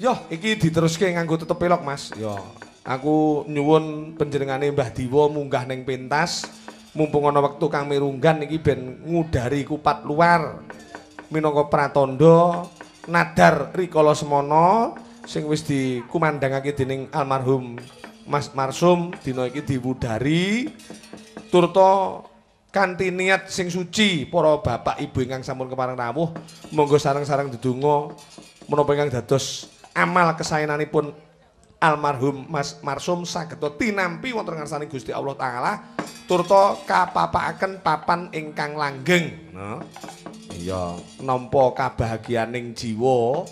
Yo, iki diteruske nganggo tetep pelok, Mas. Yo, aku nyuwun panjenengane Mbah Diwa munggah ning pentas. Mumpung ana wektu kang mirunggan iki ben ngudari kupat luar minangka pratandha nadar rikala semana sing wis dikumandhangake dening almarhum Mas Marsum dina iki diwudari turta kanthi niat sing suci para bapak ibu ingkang sampun kepareng rawuh monggo sareng-sareng ndedonga menapa ingkang dados amal kesaenanipun almarhum Mas Marsum saged tinampi wonten ngarsane Gusti Allah Taala turta kapapakaken papan ingkang langgeng. No. Iya, nampa kabahagianing jiwa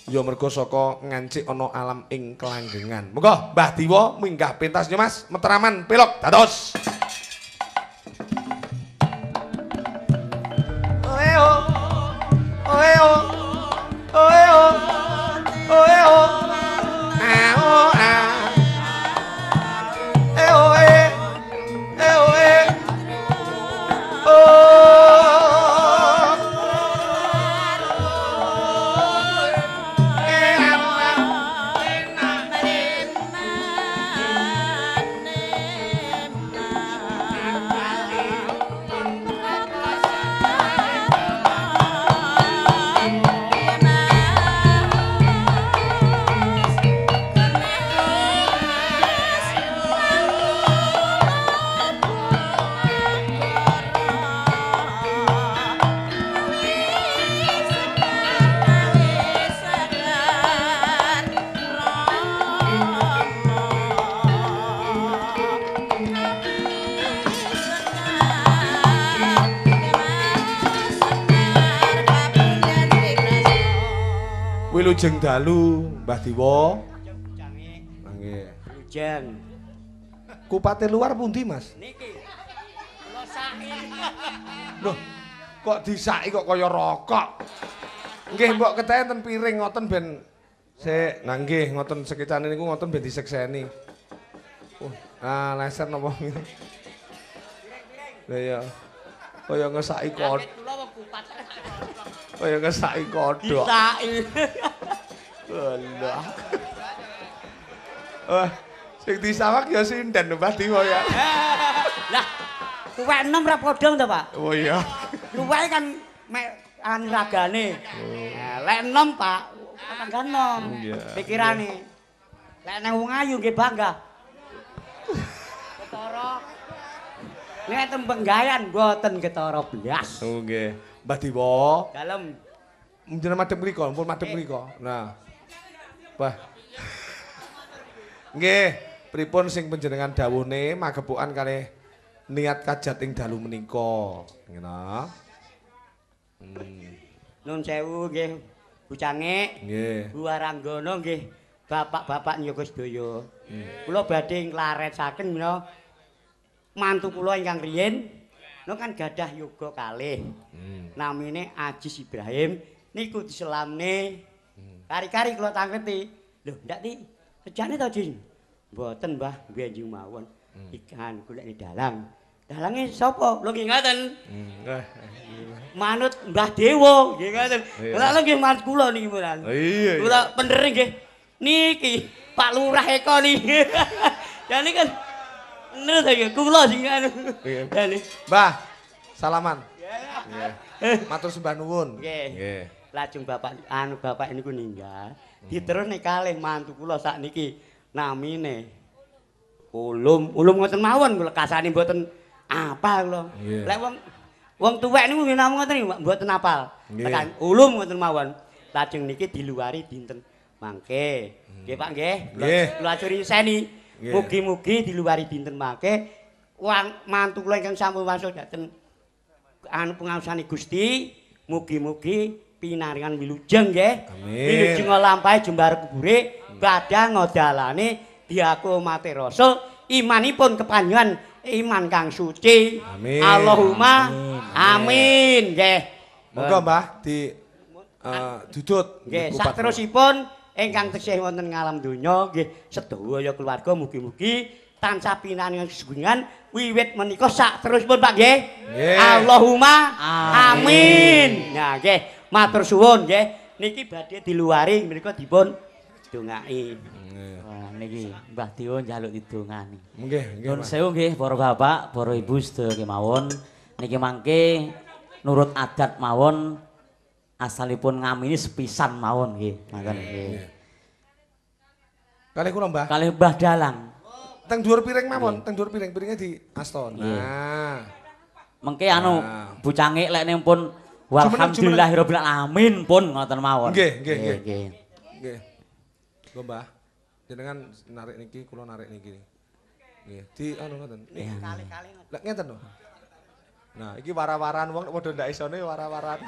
ya merga saka ngancik ana alam ing kelanggengan. Monggo Mbah Diwa minggah pentas yo Mas, Matraman pelok dados. Oeo. Oeo. Oeo. Oeo. A o a. E o e. E o e. O. Wilujeng dalu Mbah Diwa. Nggih. Wilujeng. Kupate luar pundi, Mas? Niki. Kula saki. Loh, kok disaki kok kaya rokok. Nggih, mbok keteken ten piring ngoten ben sik. Nah nggih, ngoten sekecane niku ngoten ben disekseni. Ah, leser napa ngene. Lha iya. Kaya ngesaki kodhok. Kaya ngesaki kodhok. Disaki. Alah. Wah, sing disawak ya sinden Mbah Diwa ya. Lah, tuwek enom ra padha to, Pak? Oh iya. Tuwek kan mek anu ragane. Lah, lek enom, Pak, tangga enom. Pikirane. Lek nang wong ayu nggih bangga. Ketara. Nek ten penggayan mboten ketara blas. Oh nggih. Mbah Diwa. Dalem. Njenengan madhep mriko, ampun madhep mriko. Nah. Wah. Nggih, pripun sing panjenengan dawuhne magepokan kalih niat kajat ing dalu menika. Ngene. Nun sewu nggih, Bu Cangik. Nggih. Bu Waranggono nggih, bapak-bapak niyaga sedaya. Kula badhe nglaresaken menawa mantu kula ingkang riyin no kan gadah yoga kalih. Namine Ajis Ibrahim niku diselamne. Kari-kari kula tangkleti. Lho, ndak ti. Rejane to, Jin? Mboten, Mbah, benjing mawon. Ikan golekne dalang. Dalange sapa? Lho nggih ngoten. Manut Mbah Dewa, nggih ngoten. Lha nggih manut kula niki mboten. Iya. Kula bener nggih. Niki Pak Lurah Eko niki. Jane kan bener ta nggih kula sing anu. Mbah, salaman. Nggih. Matur sembah nuwun. Nggih. Lajeng bapak anu bapak niku ninggal. Diterusne kalih mantu kula sakniki namine Ulum. Ulum ngoten mawon kula kasane mboten apal kula. Lek wong wong tuwek niku nggih namung ngoten niku mboten apal. Tekan ulum ngoten mawon. Lajeng niki diluwari dinten mangke. Nggih Pak nggih. Kula aturi seni. Mugi-mugi diluwari dinten mangke wong mantu kula ingkang sampun wangsul dhateng anu pengawasane Gusti, mugi-mugi pinaringan wilujeng nggih. Wilujeng lampahe jembar kubure badha ngodalane diaku mate rasul imanipun kepanjenengan iman kang suci. Amin. Allahumma amin nggih. Monggo Mbah di dudut nggih saterusipun ingkang tesih wonten ngalam donya nggih sedaya keluarga mugi-mugi tansah pinaringan kesugengan wiwit menika saterusipun Pak nggih. Allahumma amin. Nah nggih matur suwun nggih niki badhe diluwari menika dipun Dongaki. Wah niki Mbah Dewa njaluk didongani. Nggih, nggih. Nuwun sewu nggih para bapak, para ibu sedaya kemawon. Niki mangke nurut adat mawon asalipun ngamini sepisan mawon nggih. Ngaten nggih. Kalih kula Mbah. Kalih Mbah Dalang. Teng dhuwur piring mawon, teng dhuwur piring, piringe di asta. Nah. Mengke anu bucange lek ning pun walhamdulillahirabbil alamin pun ngoten mawon. Nggih, nggih, nggih. Nggih. Nggo Mbah. Jenengan narik niki, kula narik niki. Nggih, di anu ngoten. Kalih-kalih ngoten. Lek ngeten lho. Nah, iki wara-waran wong padha ndak isone wara-waran.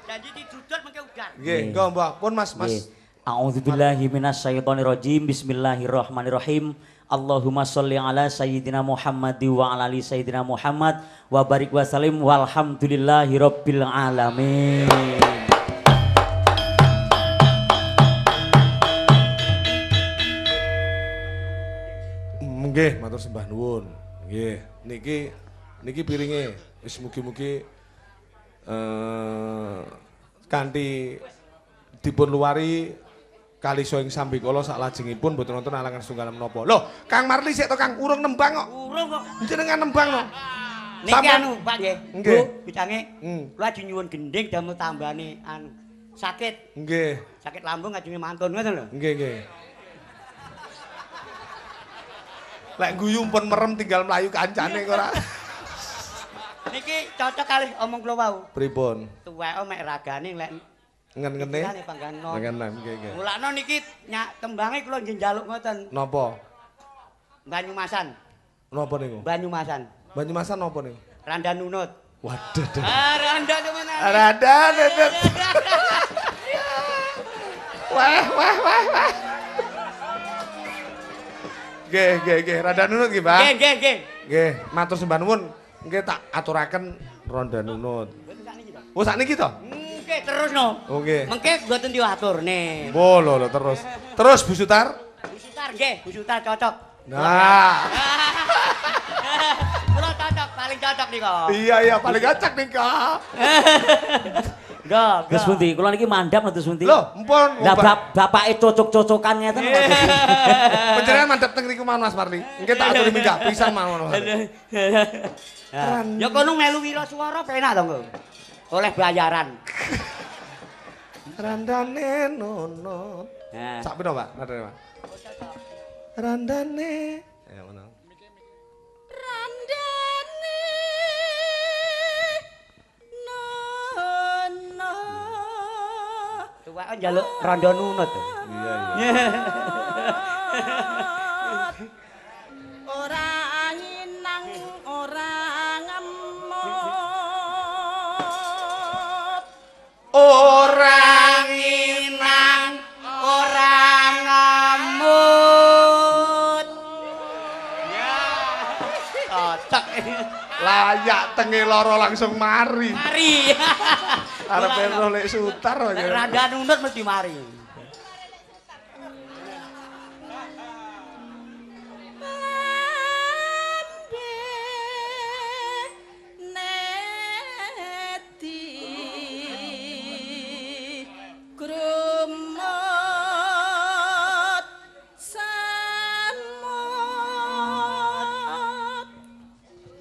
Janji didudut mengke udan. Nggih, nggo Mbah. Pun Mas, Mas. A'udzubillahi minasyaitonirrajim. Bismillahirrahmanirrahim. Allahumma sholli ala sayyidina Muhammad wa ala ali sayyidina Muhammad wa barik wa salim walhamdulillahirabbil alamin. Nggih, matur sembah nuwun. Nggih, niki niki piringe wis mugi-mugi kanthi dipun luwari kalisa ing sambikala saklajengipun mboten wonten alangan setunggal menapa. Lho, Kang Marli sik to Kang, urung nembang kok. Urung kok. Jenengan nembang no. Niki anu, Pak nggih. Bu, bicange kula ajeng nyuwun gendhing damel tambane anu sakit. Nggih. Sakit lambung ajenge mantun ngoten lho. Nggih, nggih. Lek guyu pun merem tinggal mlayu kancane kok ora. Niki cocok kalih omong kula wau. Pripun? Tuweke mek ragane lek ngen-ngene. Ngen-ngene nggih nggih. Mulakno niki nyak tembange kula nggih njaluk ngoten. Napa? Banyumasan. Napa niku? Banyumasan. Banyumasan napa niku? Randa nunut. Waduh. Ah, randa temenan. Randa nunut. Wah, wah, wah, wah. Nggih, nggih, nggih. Randa nunut nggih, Pak. Nggih, nggih, nggih. Nggih, matur sembah nuwun. Nggih tak aturaken ronda nunut. Mboten sakniki to. Oh, sakniki to? Nggih, terus no. Oke. Mengke mboten diaturne. Oh, lho lho terus. Terus Bu Sutar? Bu Sutar nggih, Bu Sutar cocok. Nah. Kula cocok, paling cocok nika. Iya, iya, paling cocok nika. Nggih. Terus pundi? Kula niki mandhap terus pundi? Lho, empun. Lah bapake cocok-cocokan ngeten kok. Panjenengan mandhap teng riku mawon Mas Marli. Nggih tak aturi minggah pisan mawon. Ya kono melu wiraswara penak to, Nggo. Oleh bayaran. Randane nunut. Sak pira, Pak? Randane, Pak. Randane. Ya ngono. Randane nunut. Tuwake njaluk randa nunut. Iya, iya. Ora nginang, ora ngemut. Ora nginang, ora ngemut. Ya. Cocok. Layak tenge loro langsung mari. Mari. Arepe golek Sutar kok. Randa nunut mesti mari.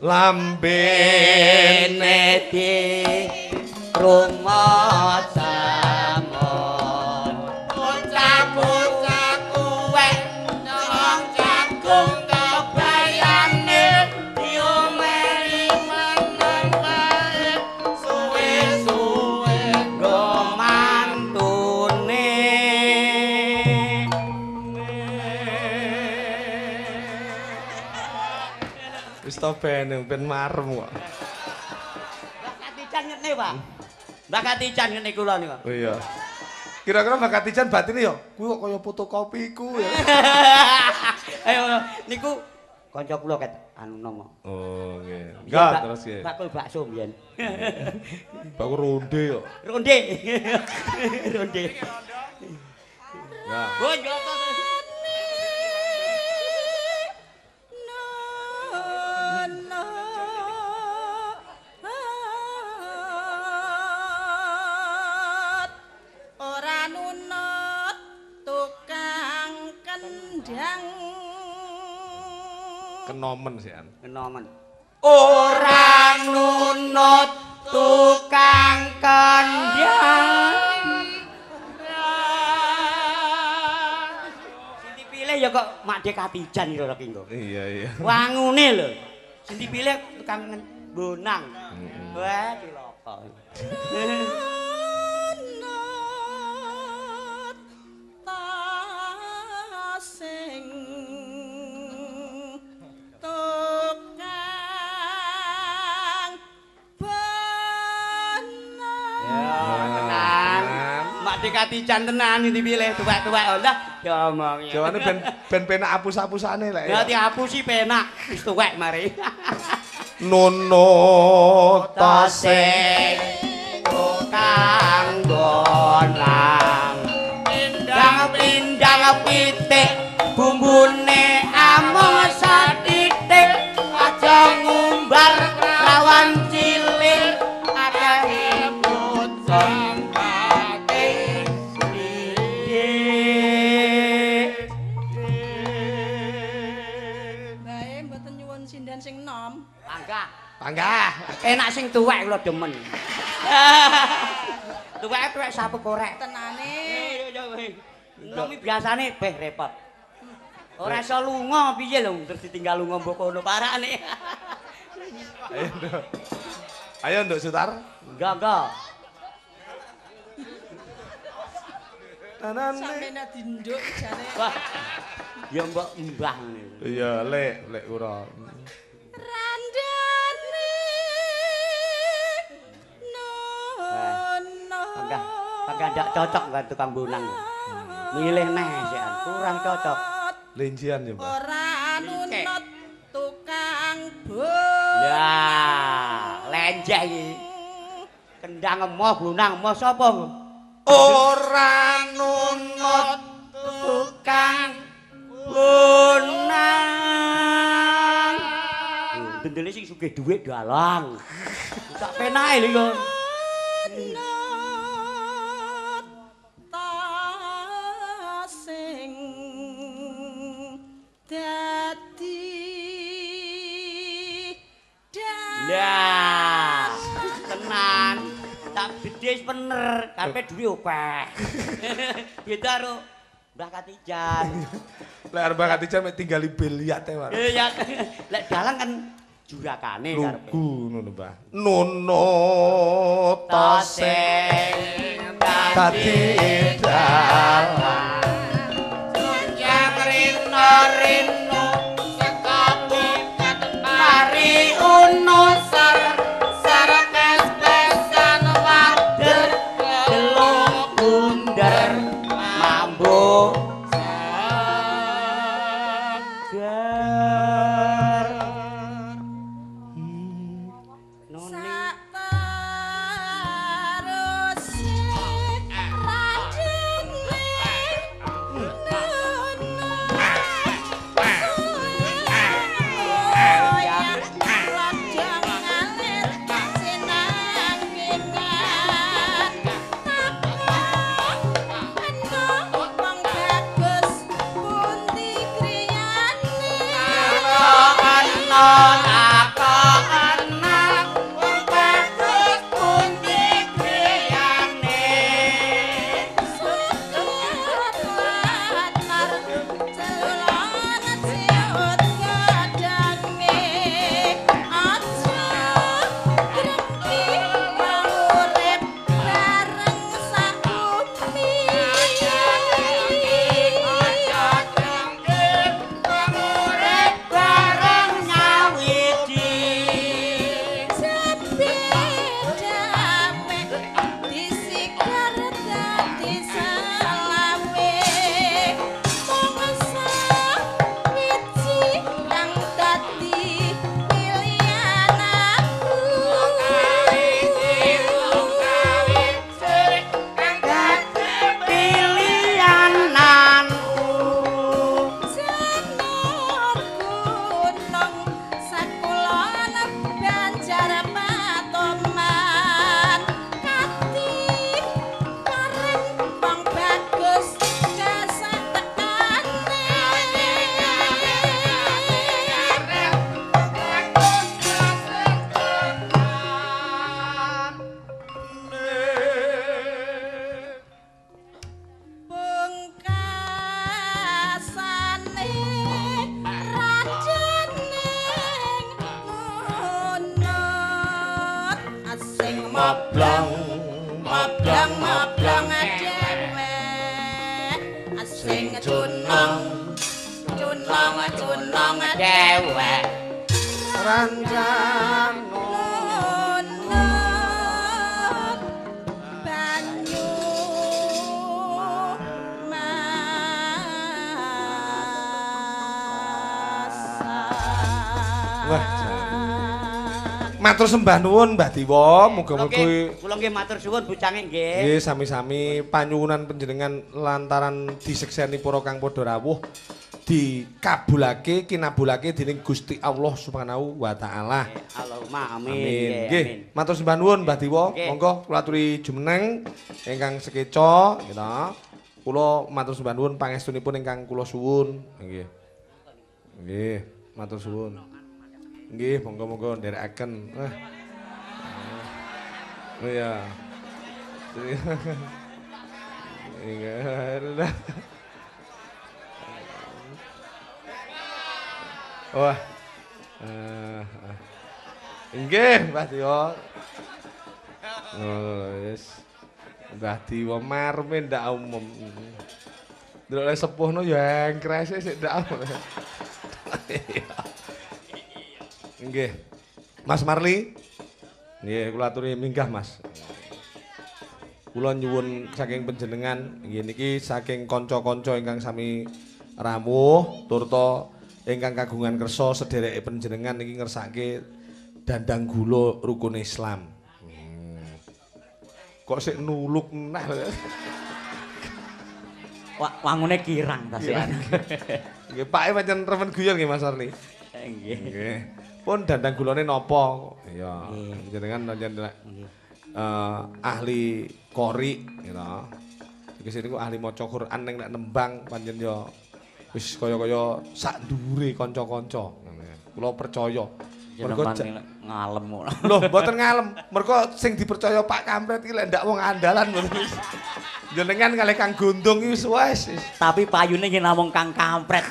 Lambene di rumah samon bocah-bocah kuwek nyolong jagung kebayane diomeli meneng bae suwe-suwe nggo mantune. Wis to ben marem kok. Mbak Katijan ngene, Pak. Mbak Katijan ngene kula niku. Oh iya. Kira-kira Mbak Katijan batine ya, kuwi kok kaya fotokopiku ya. Ayo niku kanca kula ket anu nomo. Oh nggih. Enggak terus nggih. Bakul bakso mbiyen. Bakul ronde kok. Ronde. Ronde. Ya. Oh, nyoto. Ora nunut. Kondang. Kenomen sih an. Kenomen. Ora nunut tukang kandhang. Sing dipilih ya kok Makde Katijan iki lho ki nggo. Iya iya. Wangune lho. Sing dipilih tukang bonang. Wah, cilaka. Nunut tasing tukang bonang. Ya, tenan. Makde Katijan tenan sing dipilih tuwek-tuwek lah diomongi. Jawane ben ben penak apus-apusane lek. Ya diapusi penak wis tuwek mari. Nunut tasing tukang bonang. Pindang-pindang pitik bumbune amung satitik aja ngumbar rawan cilik akeh bocah pate sithik. Bae mboten nyuwun sinden sing nom. Panggah. Panggah. Enak sing tuwek kula demen. Tuwek-tuwek sapu korek. Tenane. Nomi biasane beh repot. Ora iso lunga piye lho terus ditinggal lunga mbok kono parane. Ayo Nduk. Ayo Nduk Sutar. Enggak, enggak. Tanane. Sampe dinduk jane. Wah. Ya mbok mbah ngene. Iya, lek, lek ora. Randane nono. Panggah, panggah ndak cocok kan tukang bonang. Milih neh sian, kurang cocok. Lincian ya, Mbak. Ora nunut tukang bonang. Ya, lenjeh iki. Kendang emoh bonang emoh sapa? Ora nunut tukang bonang. Dendele sing sugih dhuwit dalang. Sak penake lho iku. Nunut tasing dadi Lah, tenan. Tak bedhe wis bener, karepe dhuwit akeh. Beda karo Mbah Katijan. Lek arep Mbah Katijan mek tinggali biliat e, Pak. Iya, lek dalang kan jurakane karepe. Lugu ngono, Mbah. Nunut tasing dadi dalang. Yang rino-rino saka bukat mari uno sar sar pes-pesan wader delung bunder mambu seger. Noni sak teruse randene Bareng nyawi. Moblang moblang moblang dhewek sing cunong cunong cunong dhewek rancana banyu masa. Wah, matur sembah nuwun Mbah Diwa, muga-muga kula nggih matur suwun bucange nggih. Nggih, sami-sami panyuwunan panjenengan lantaran disekseni para kang padha rawuh dikabulake kinabulake dening Gusti Allah Subhanahu wa taala. Allahumma amin. Nggih, matur sembah nuwun Mbah Diwa, monggo kula aturi jumeneng ingkang sekeca gitu. Kula matur sembah nuwun pangestunipun ingkang kula suwun. Nggih. Nggih, matur suwun. Nggih, monggo-monggo nderekaken. Wah. Oh iya. Wah. Nggih, Mbah Diwa. Oh, yes. Mbah Diwa marme ndak umum. Ndelok le sepuhno ya engkrese sik ndak. Nggih. Mas Marli. Nggih, kula aturi minggah, Mas. Kula nyuwun saking panjenengan nggih niki saking kanca-kanca ingkang sami rawuh turta ingkang kagungan kersa sedereke panjenengan niki ngersake dandang gula rukun Islam. Kok sik nuluk neh. Wangune kirang ta sik. Nggih, pake pancen remen guyon nggih Mas Marli. Nggih. Nggih. Pun dandang gulane napa? Iya, jenengan pancen ahli qori gitu. Tegese niku ahli maca Quran ning nek nembang pancen ya wis kaya-kaya sak dhuwure kanca-kanca. Kula percaya. Mergo ngalem kok. Lho, mboten ngalem. Mergo sing dipercaya Pak Kampret iki lek ndak wong andalan mboten. Jenengan kalih Kang Gondong iki wis wis. Tapi payune nggih namung Kang Kampret.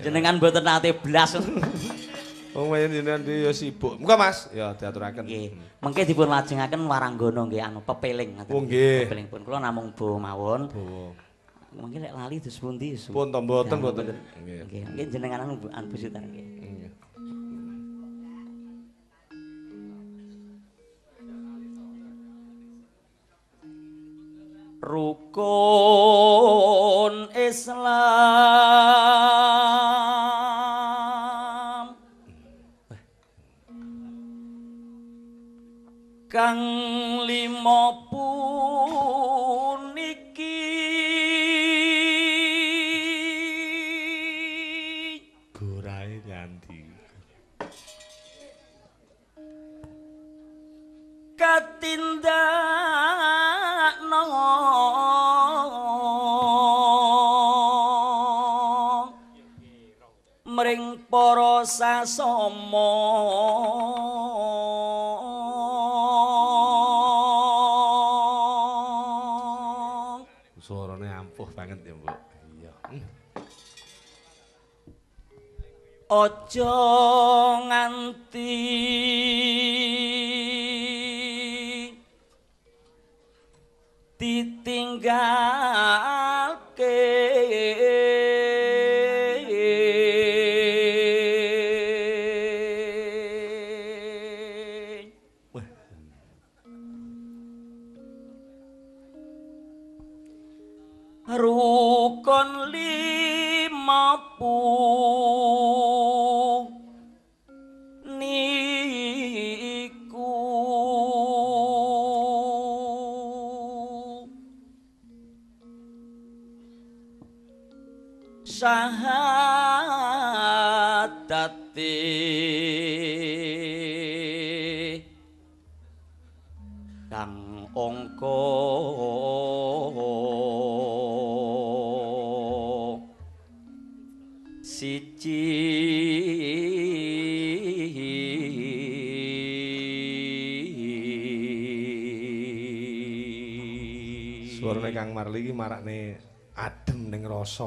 Jenengan mboten nate blas. Wong jenengan dhewe ya sibuk. Muga Mas, ya diaturaken. Nggih. Mengke dipun lajengaken waranggana nggih anu pepeling ngoten. Oh nggih. Pepeling pun kula namung bawa mawon. Bawa. Mengke lek lali dus pundi? Pun to mboten mboten. Nggih. Nggih jenengan anu Bu Sutar nggih. Nggih. Rukun Islam kang lima puniki gorae nganti katindakno mring para sasama suarane ampuh banget ya, Mbok. Iya. Aja nganti ditinggalke rukun lima niku syahadate kang angka siji Suarane Kang Marli iki marakne adem ning rasa.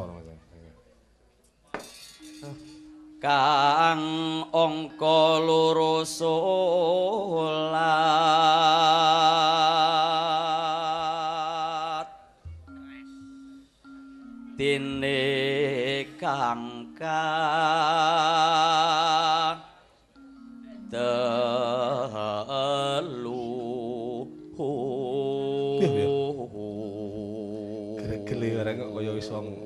Kang angka 2 salat dene kang telu. Gregele barang kok kaya wis wong.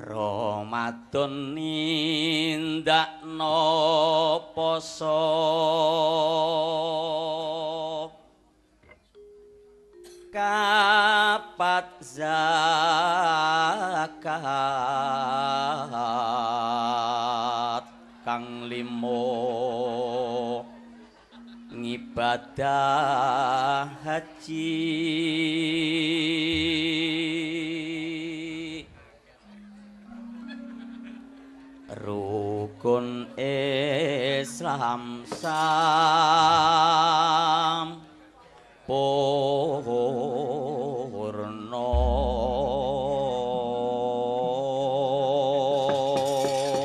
Ramadan nindakno poso kapat zakat kang limo ngibadah haji. Rukun Islam sampurna.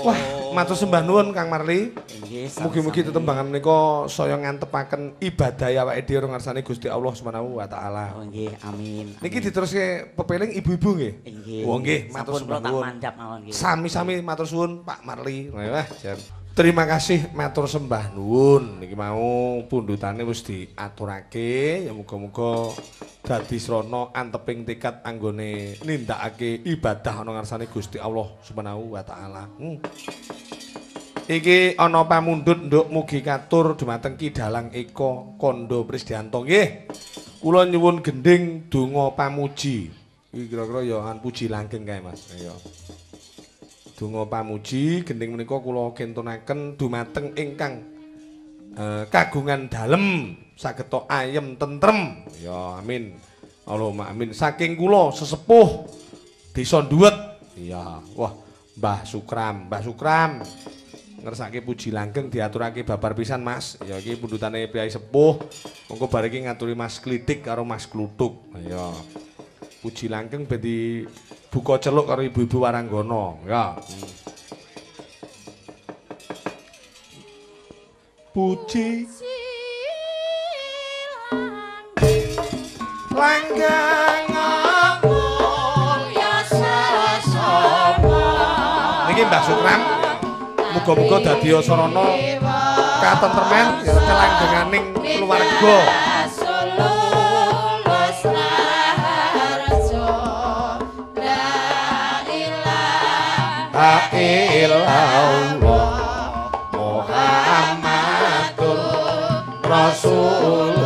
Wah, matur sembah nuwun Kang Marli. Mugi-mugi tetembangan menika saya ngantepaken ibadah awake dhewe ngarsane Gusti Allah Subhanahu wa taala. Oh nggih, amin. Niki diteruske pepeling ibu-ibu nggih. Nggih. Oh nggih, matur sembah nuwun. Sami-sami matur suwun Pak Marli. Wah, jan. Terima kasih matur sembah nuwun. Niki mau pundhutane wis diaturake, ya muga-muga dadi srana anteping tekad anggone nindakake ibadah ana ngarsane Gusti Allah Subhanahu wa taala. Iki ana pamundhut nduk mugi katur dumateng Ki Dalang Eko Kondo Prisdianto nggih. Kula nyuwun gendhing donga pamuji. Iki kira-kira ya an puji langgeng kae Mas. Ayo. Donga pamuji gendhing menika kula kintunaken dumateng ingkang kagungan dalem sageta ayem tentrem. Ya amin. Allahumma amin. Saking kula sesepuh desa Nduwet. Iya. Wah, Mbah Sukram, Mbah Sukram. Ngersake puji langgeng diaturake babar pisan Mas. Ya iki pundhutane priyayi sepuh. Monggo bar iki ngaturi Mas Klitik karo Mas Kluthuk. Ya. Puji langgeng ben dibuka celuk karo ibu-ibu Waranggana. Ya. Puji langgeng mulya sesama. Niki Mbah Sukram. Muga-muga dadi sarana katentreman ya kelanggenganing keluarga. La ilaha illallah Muhammadur Rasulullah.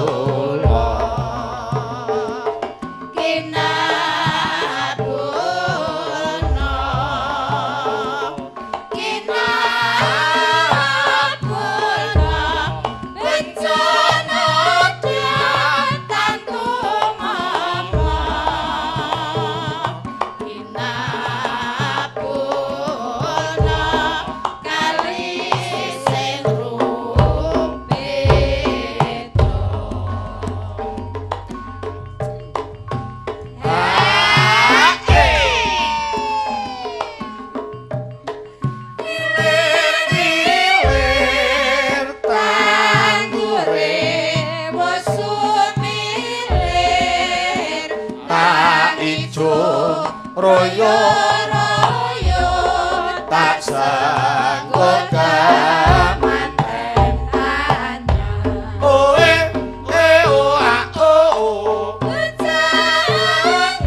Royo royo tak sanggup kemanten anyar. Oe e o a o o Jangan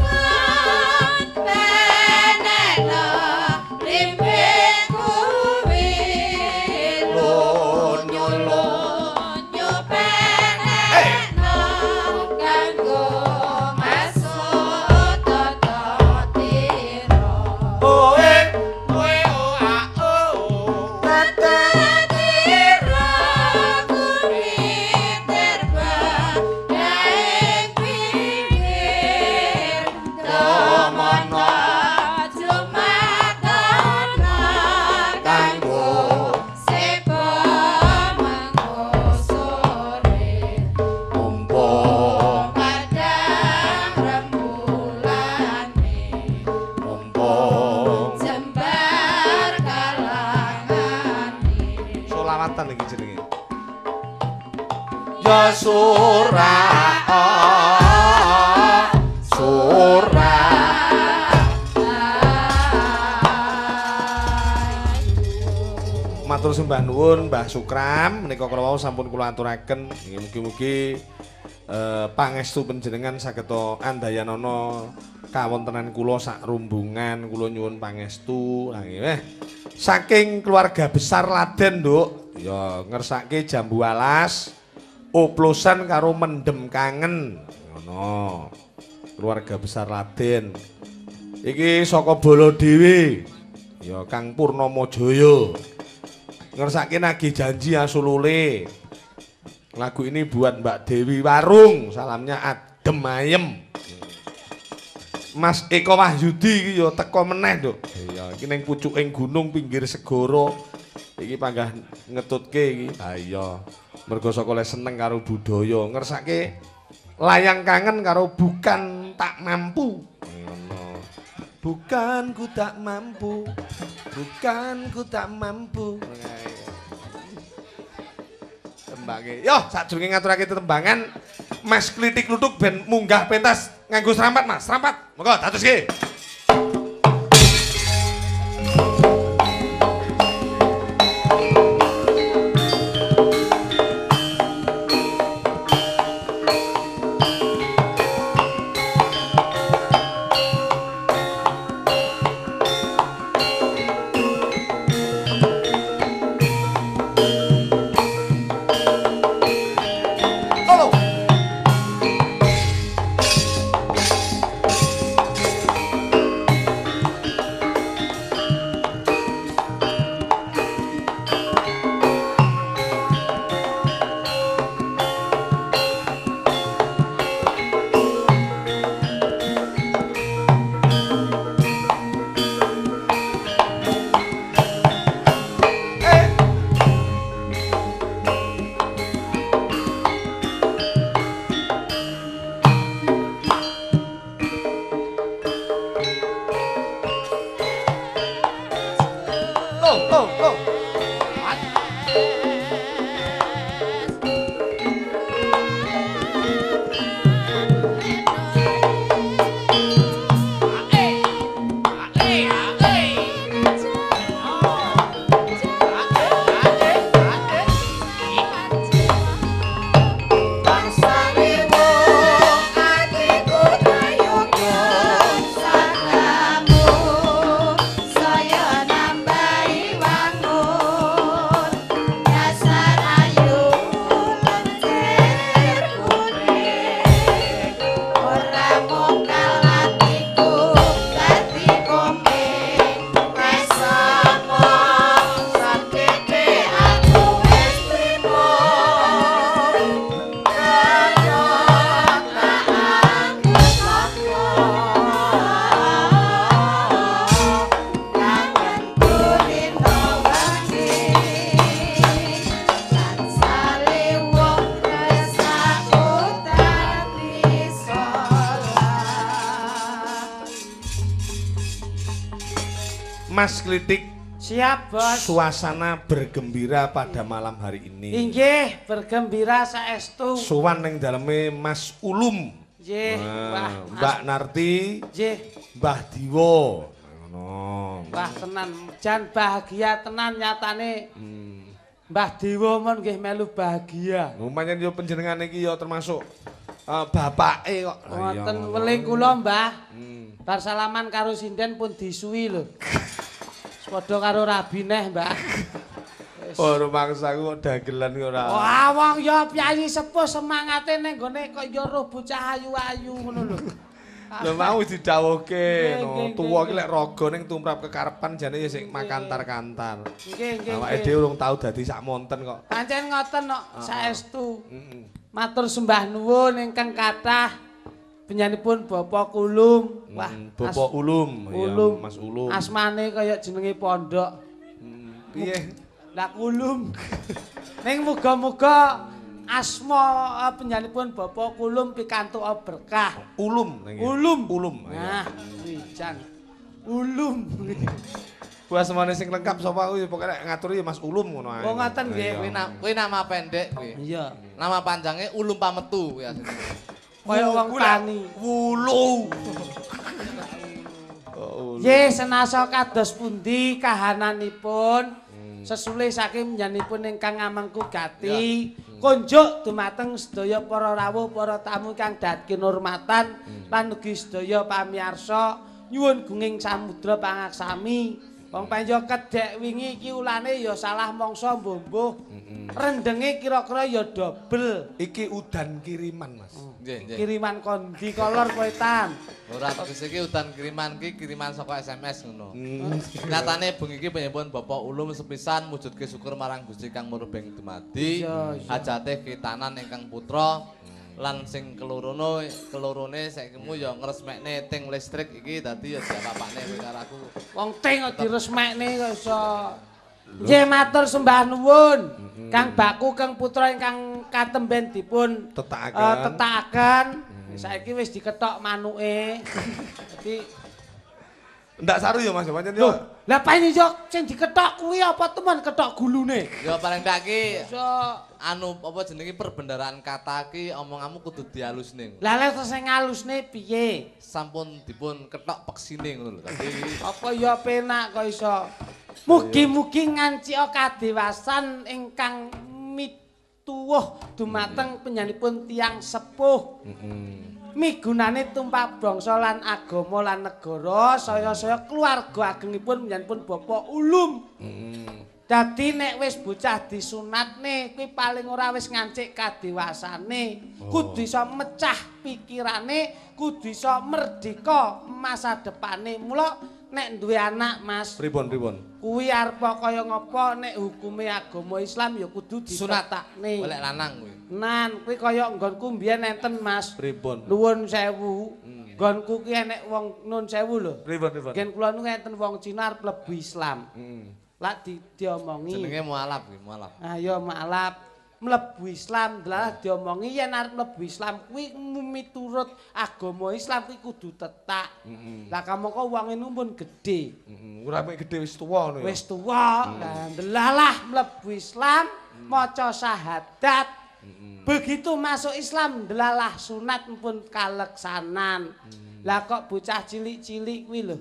peneno limbing kuwi lonyo lonyo peneno kanggo masuk tata tira. Oe oe o a o o. Surah surah. Matur sembah nuwun Mbah Sukram, menika kala wau sampun kula aturaken, mugi-mugi pangestu panjenengan saged andayanana kawontenan kula sak rumbungan, kula nyuwun pangestu. Saking keluarga besar Laden, Nduk, ya ngersake jambu alas, oplosan karo mendem kangen. Ngono. Keluarga besar Laden. Iki saka Bolo dhewe. Ya Kang Purnomo Jaya. Ngersake nagih janji asulule. Lagu ini buat Mbak Dewi Warung, salamnya adem ayem. Mas Eko Wahyudi iki ya teko meneh, Nduk. Iya, iki ning pucuking gunung pinggir segara. Iki panggah ngetutke iki. Ha iya. Mergo saka le seneng karo budaya, ngersake layang kangen karo bukan tak mampu. Ngono. Bukan ku tak mampu, bukan ku tak mampu. Tembange. Yo, sadurunge ngaturake tetembangan, Mas Klitik Kluthuk ben munggah pentas nganggo serampat, Mas. Serampat. Monggo datuske. Mas Klitik, siap bos. Suasana bergembira pada malam hari ini. Inggih, bergembira saestu. Sowan ning daleme Mas Ulum. Nggih, nah, Mbak Narti. Nggih. Mbah Diwo. Ngono. Wah tenan, jan bahagia tenan nyatane. Mbah Diwo mon nggih melu bahagia. Lumayan yo panjenengane iki yo termasuk bapake kok. Ngoten weling kula, Mbah. Bar salaman karo sinden pun disuwi lho. Padha karo rabi neh, Mbah. Oh, rumangsaku kok dagelan kok ora. Wah, wong ya piyayi sepuh semangate ning gone kok ya roh bocah ayu-ayu ngono lho. Lho mau didhawuhke no. Tuwa iki lek raga ning tumrap kekarepan jane ya sing makantar-kantar. Nggih, nggih. Awake dhewe urung tau dadi sak monten kok. Pancen ngoten kok saestu. Matur sembah nuwun ingkang kathah. Penyanipun Bapak Kulum. Wah, Bapak Ulum, Ulum. Ya, Mas Ulum. Asmane kaya jenenge pondok. Piye? Lah Kulum. Ning muga-muga asma penyanipun Bapak Kulum pikantuk berkah. Ulum. Ulum. Ulum. Nah, jan. Ulum. Ku asmane sing lengkap sapa aku ya pokoke nek ngaturi ya Mas Ulum ngono ae. Oh ngoten nggih. Kuwi nama pendek kuwi. Iya. Nama panjangnya Ulum Pametu ya. Kaya wong tani. Wulu. Nggih, senasa kados pundi kahananipun sesulih saking panjenenganipun ingkang ngamengku gati konjuk dumateng sedaya para rawuh para tamu kang dhat kinurmatan lan ugi sedaya pamiyarsa nyuwun gunging samudra pangaksami. Wong panjo kedhek wingi iki ulane ya salah mangsa mbuh-mbuh. Rendenge kira-kira ya dobel. Iki udan kiriman, Mas. Nggih, nggih. Kiriman kondi kolor kowe tan. Ora tegese iki udan kiriman iki kiriman saka SMS ngono. Nyatane bengi iki panjenengan Bapak Ulum sepisan mujudke syukur marang Gusti Kang Murbeng dumadi. Hajate khitanan ingkang putra lan sing kelorone saiki mu ya ngresmekne ting listrik iki dadi ya diapa-apane kowe karo aku. Wong ting kok diresmekne kok iso. Nggih matur sembah nuwun. Kang Baku Kang Putra ingkang katemben dipun tetakaken. Saiki wis diketok manuke. Dadi ndak saru ya Mas, pancen yo. Lah pancen yo sing diketok kuwi apa temen ketok gulune? Ya paling ndak ki anu apa jenenge perbendaraan kata ki omonganmu kudu dialusne. Lah lek sing ngalusne piye? Sampun dipun ketok peksine ngono lho. Dadi apa ya penak kok iso. Mugi-mugi ngancika kadewasan ingkang mituwuh dumateng panjenenganipun tiyang sepuh. Migunane tumpah bangsa lan agama lan negara saya-saya keluarga agengipun panjenenganipun Bapak Ulum. Dadi nek wis bocah disunatne kuwi paling ora wis ngancik kadewasane. Kudu iso mecah pikirane, kudu iso merdeka masa depane. Mula nek duwe anak, Mas. Pripun, pripun? Kuwi arep kaya ngapa nek hukume agama Islam ya kudu ditetakne. Golek lanang kuwi. Nan, kuwi kaya nggonku mbiyen enten, Mas. Pripun? Nuwun sewu. Nggonku ki enek wong nun sewu lho. Pripun, pripun? Ngen kula niku enten wong Cina arep mlebu Islam. Lak diomongi. Jenenge mualaf kuwi, mualaf. Ah ya mualaf. Mlebu Islam, lah diomongi yen arep mlebu Islam kuwi miturut agama Islam kuwi kudu tetak. Lah kamangka wong niku pun gedhe. Ora mek gedhe wis tuwa ngono ya. Wis tuwa. Lah ndelalah mlebu Islam, maca syahadat. Begitu masuk Islam ndelalah sunat pun kaleksanan. Lah kok bocah cilik-cilik kuwi lho,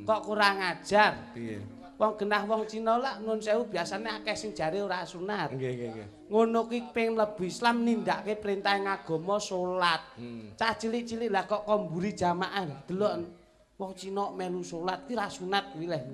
kok kurang ajar. Piye? Wong genah wong Cina lak nun sewu biasane akeh sing jare ora sunat. Nggih, nggih, nggih. Ngono kuwi pengin mlebu Islam nindakake perintah agama salat. Cah cilik-cilik lah kok komburi jamaah delok wong Cina melu salat ki ra sunat kuwi leh.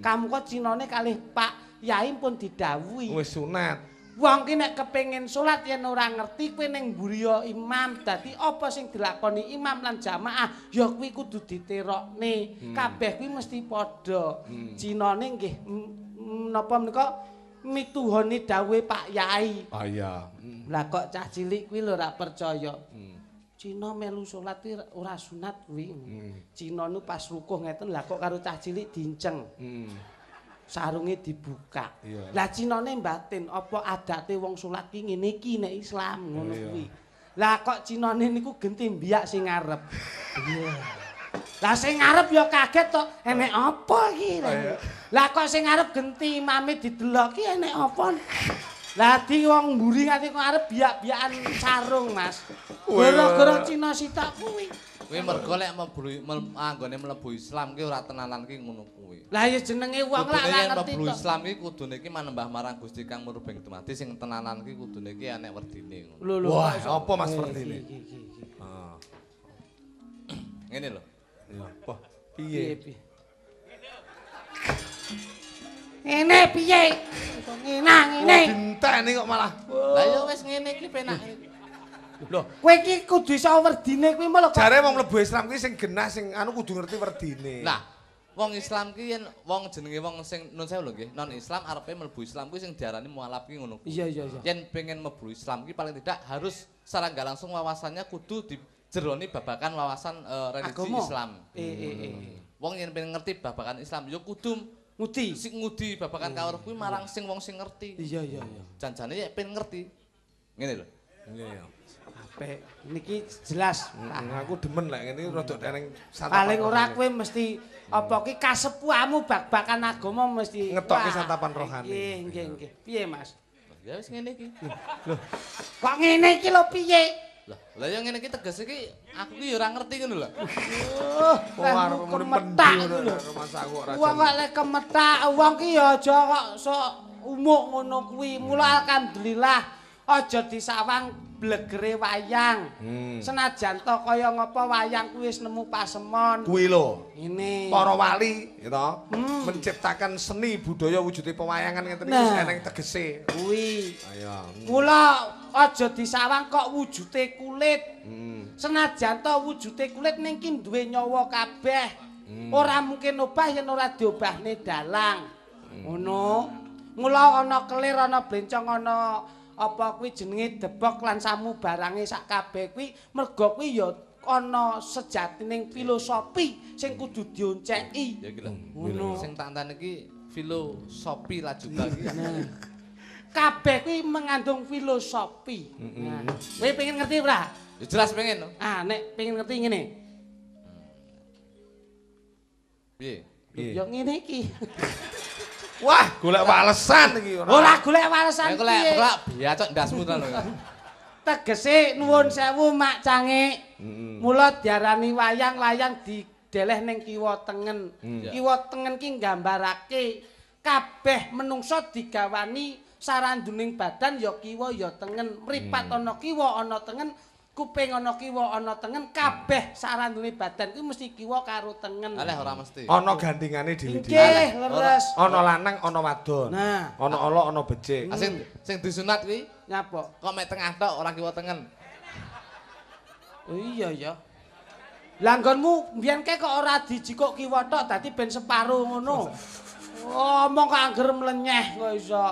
Kamu kok Cinane kalih Pak Yai pun didhawuhi. Wis sunat. Wong ki nek kepengin salat yen ora ngerti kowe ning mburi imam, dadi apa sing dilakoni imam lan jamaah ya kuwi kudu diterokne. Kabeh kuwi mesti padha. Cinane nggih napa menika mituhoni dawuhe Pak Yai. Ah iya. Lah kok cah cilik kuwi lho ora percaya. Cina melu salat kuwi ora sunat kuwi. Cina nu pas rukuh ngeten lah kok karo cah cilik dinceng. Sarunge dibuka. Lah cinane mbatin apa adate wong salat ki ngene iki nek Islam ngono kuwi. Lah kok cinane niku genti mbiyak sing ngarep. Iya. Lah sing ngarep ya kaget tok, enek apa iki? Lah kok sing ngarep genti imame didelok ki enek apa? Lah di wong mburi nganti kok arep biak-biakan sarung, Mas. Gara-gara Cina sitok kuwi. Kuwi mergo lek anggone mlebu Islam ki ora tenanan ki ngono kuwi. Lah ya jenenge wong lak ora ngerti mlebu Islam ki kudune ki manembah marang Gusti Kang Murbeng Dumadi sing tenanan ki kudune ki enek werdine ngono. Wah, apa Mas werdine? Heeh. Ngene lho. Ya, apa? Piye? Ngene piye? Ngene ngene. Dintekne kok malah. Lah ya wis ngene iki penak. Lho, kowe iki kudu iso werdine kuwi lho. Jare wong mlebu Islam kuwi sing genah sing anu kudu ngerti werdine. Lah, wong Islam ki yen wong jenenge wong sing nun sewu lho nggih, non Islam arepe mlebu Islam kuwi sing diarani mualaf ki ngono kuwi. Iya, iya, iya. Yen pengen mlebu Islam ki paling tidak harus secara nggak langsung wawasannya kudu dijeroni babakan wawasan religi agama. Islam. Wong yen pengen ngerti babakan Islam ya kudu ngudi. Sing ngudi babakan kawruh kuwi marang sing wong sing ngerti. Iya, iya, iya. Janjane yen pengen ngerti. Ngene lho. Iya, iya. Apik. Niki jelas. Aku demen lek ngene rada eneng santapan. Paling ora kowe mesti apa ki kasepuhamu bak-bakan agama mesti ngetokke santapan rohani. Nggih, nggih, nggih. Piye, Mas? Ya wis ngene iki. Lho, kok ngene iki lho piye? Lah ya ngene iki tegese iki aku ki ya ora ngerti ngono lho. Oh, arep muni kemetak lho. Wong kok lek kemetak wong ki ya aja kok sok umuk ngono kuwi. Mula alhamdulillah aja disawang blegere wayang. Senajan to kaya ngapa wayang kuwi wis nemu pasemon. Kuwi lho. Ngene. Para wali ya to, menciptakan seni budaya wujude pewayangan ngeten iki wis eneng tegese. Kuwi. Ayo. Mula aja disawang kok wujude kulit. Senajan to wujude kulit ning ki duwe nyawa kabeh. Ora mungkin obah yen ora diobahne dalang. Ngono. Mula ana kelir, ana blencong, ana apa kuwi jenenge debok lan samu barange sak kabeh kuwi merga kuwi ya ana sejatining filosofi sing kudu dionceki. Ya iki lho. Ngono. Sing tak enteni iki filosofi la juga iki. Kabeh kuwi mengandung filosofi. Nah, kowe pengen ngerti ora? Ya jelas pengen no. Ah, nek pengen ngerti ngene. Piye? Ya ngene iki. Wah, golek walesan iki ora. Ora golek walesan piye. Golek biacok ndasmu ta lho. Tegese nuwun sewu Mak Cangik. Mula diarani wayang-wayang dideleh ning kiwa tengen. Kiwa tengen ki nggambarake kabeh menungsa digawani saranduning badan ya kiwa ya tengen. Mripat ana kiwa ana tengen, kuping ana kiwa ana tengen, kabeh sarandune badan kuwi mesti kiwa karo tengen. Aleh ora mesti. Ana gandengane dhewe-dhewe. Nggih, leres. Ana lanang ana wadon. Nah, ana ala ana becik. Sing sing disunat kuwi nyapa? Kok mek tengah tok ora kiwa tengen. Oh iya ya. Lah nggonmu mbiyen kae kok ora dijikuk kiwa tok dadi ben separo ngono. Omong kok angger mlenyeh kok iso.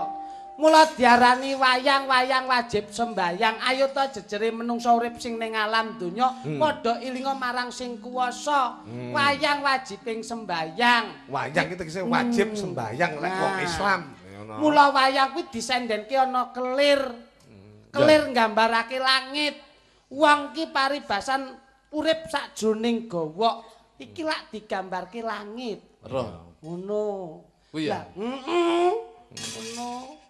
Mula diarani wayang-wayang wajib sembayang. Ayo ta jejere menungsa urip sing ning alam donya padha ilinga marang sing kuwasa. Wayang wajibing sembayang. Wayang iki tegese wajib sembayang lek wong Islam. Mula wayang kuwi disendenke ana kelir. Kelir nggambarake langit. Wong ki paribasan urip sakjroning gowok. Iki lak digambarke langit. Roh. Ngono. Kuwi ya. Heeh. Ngono.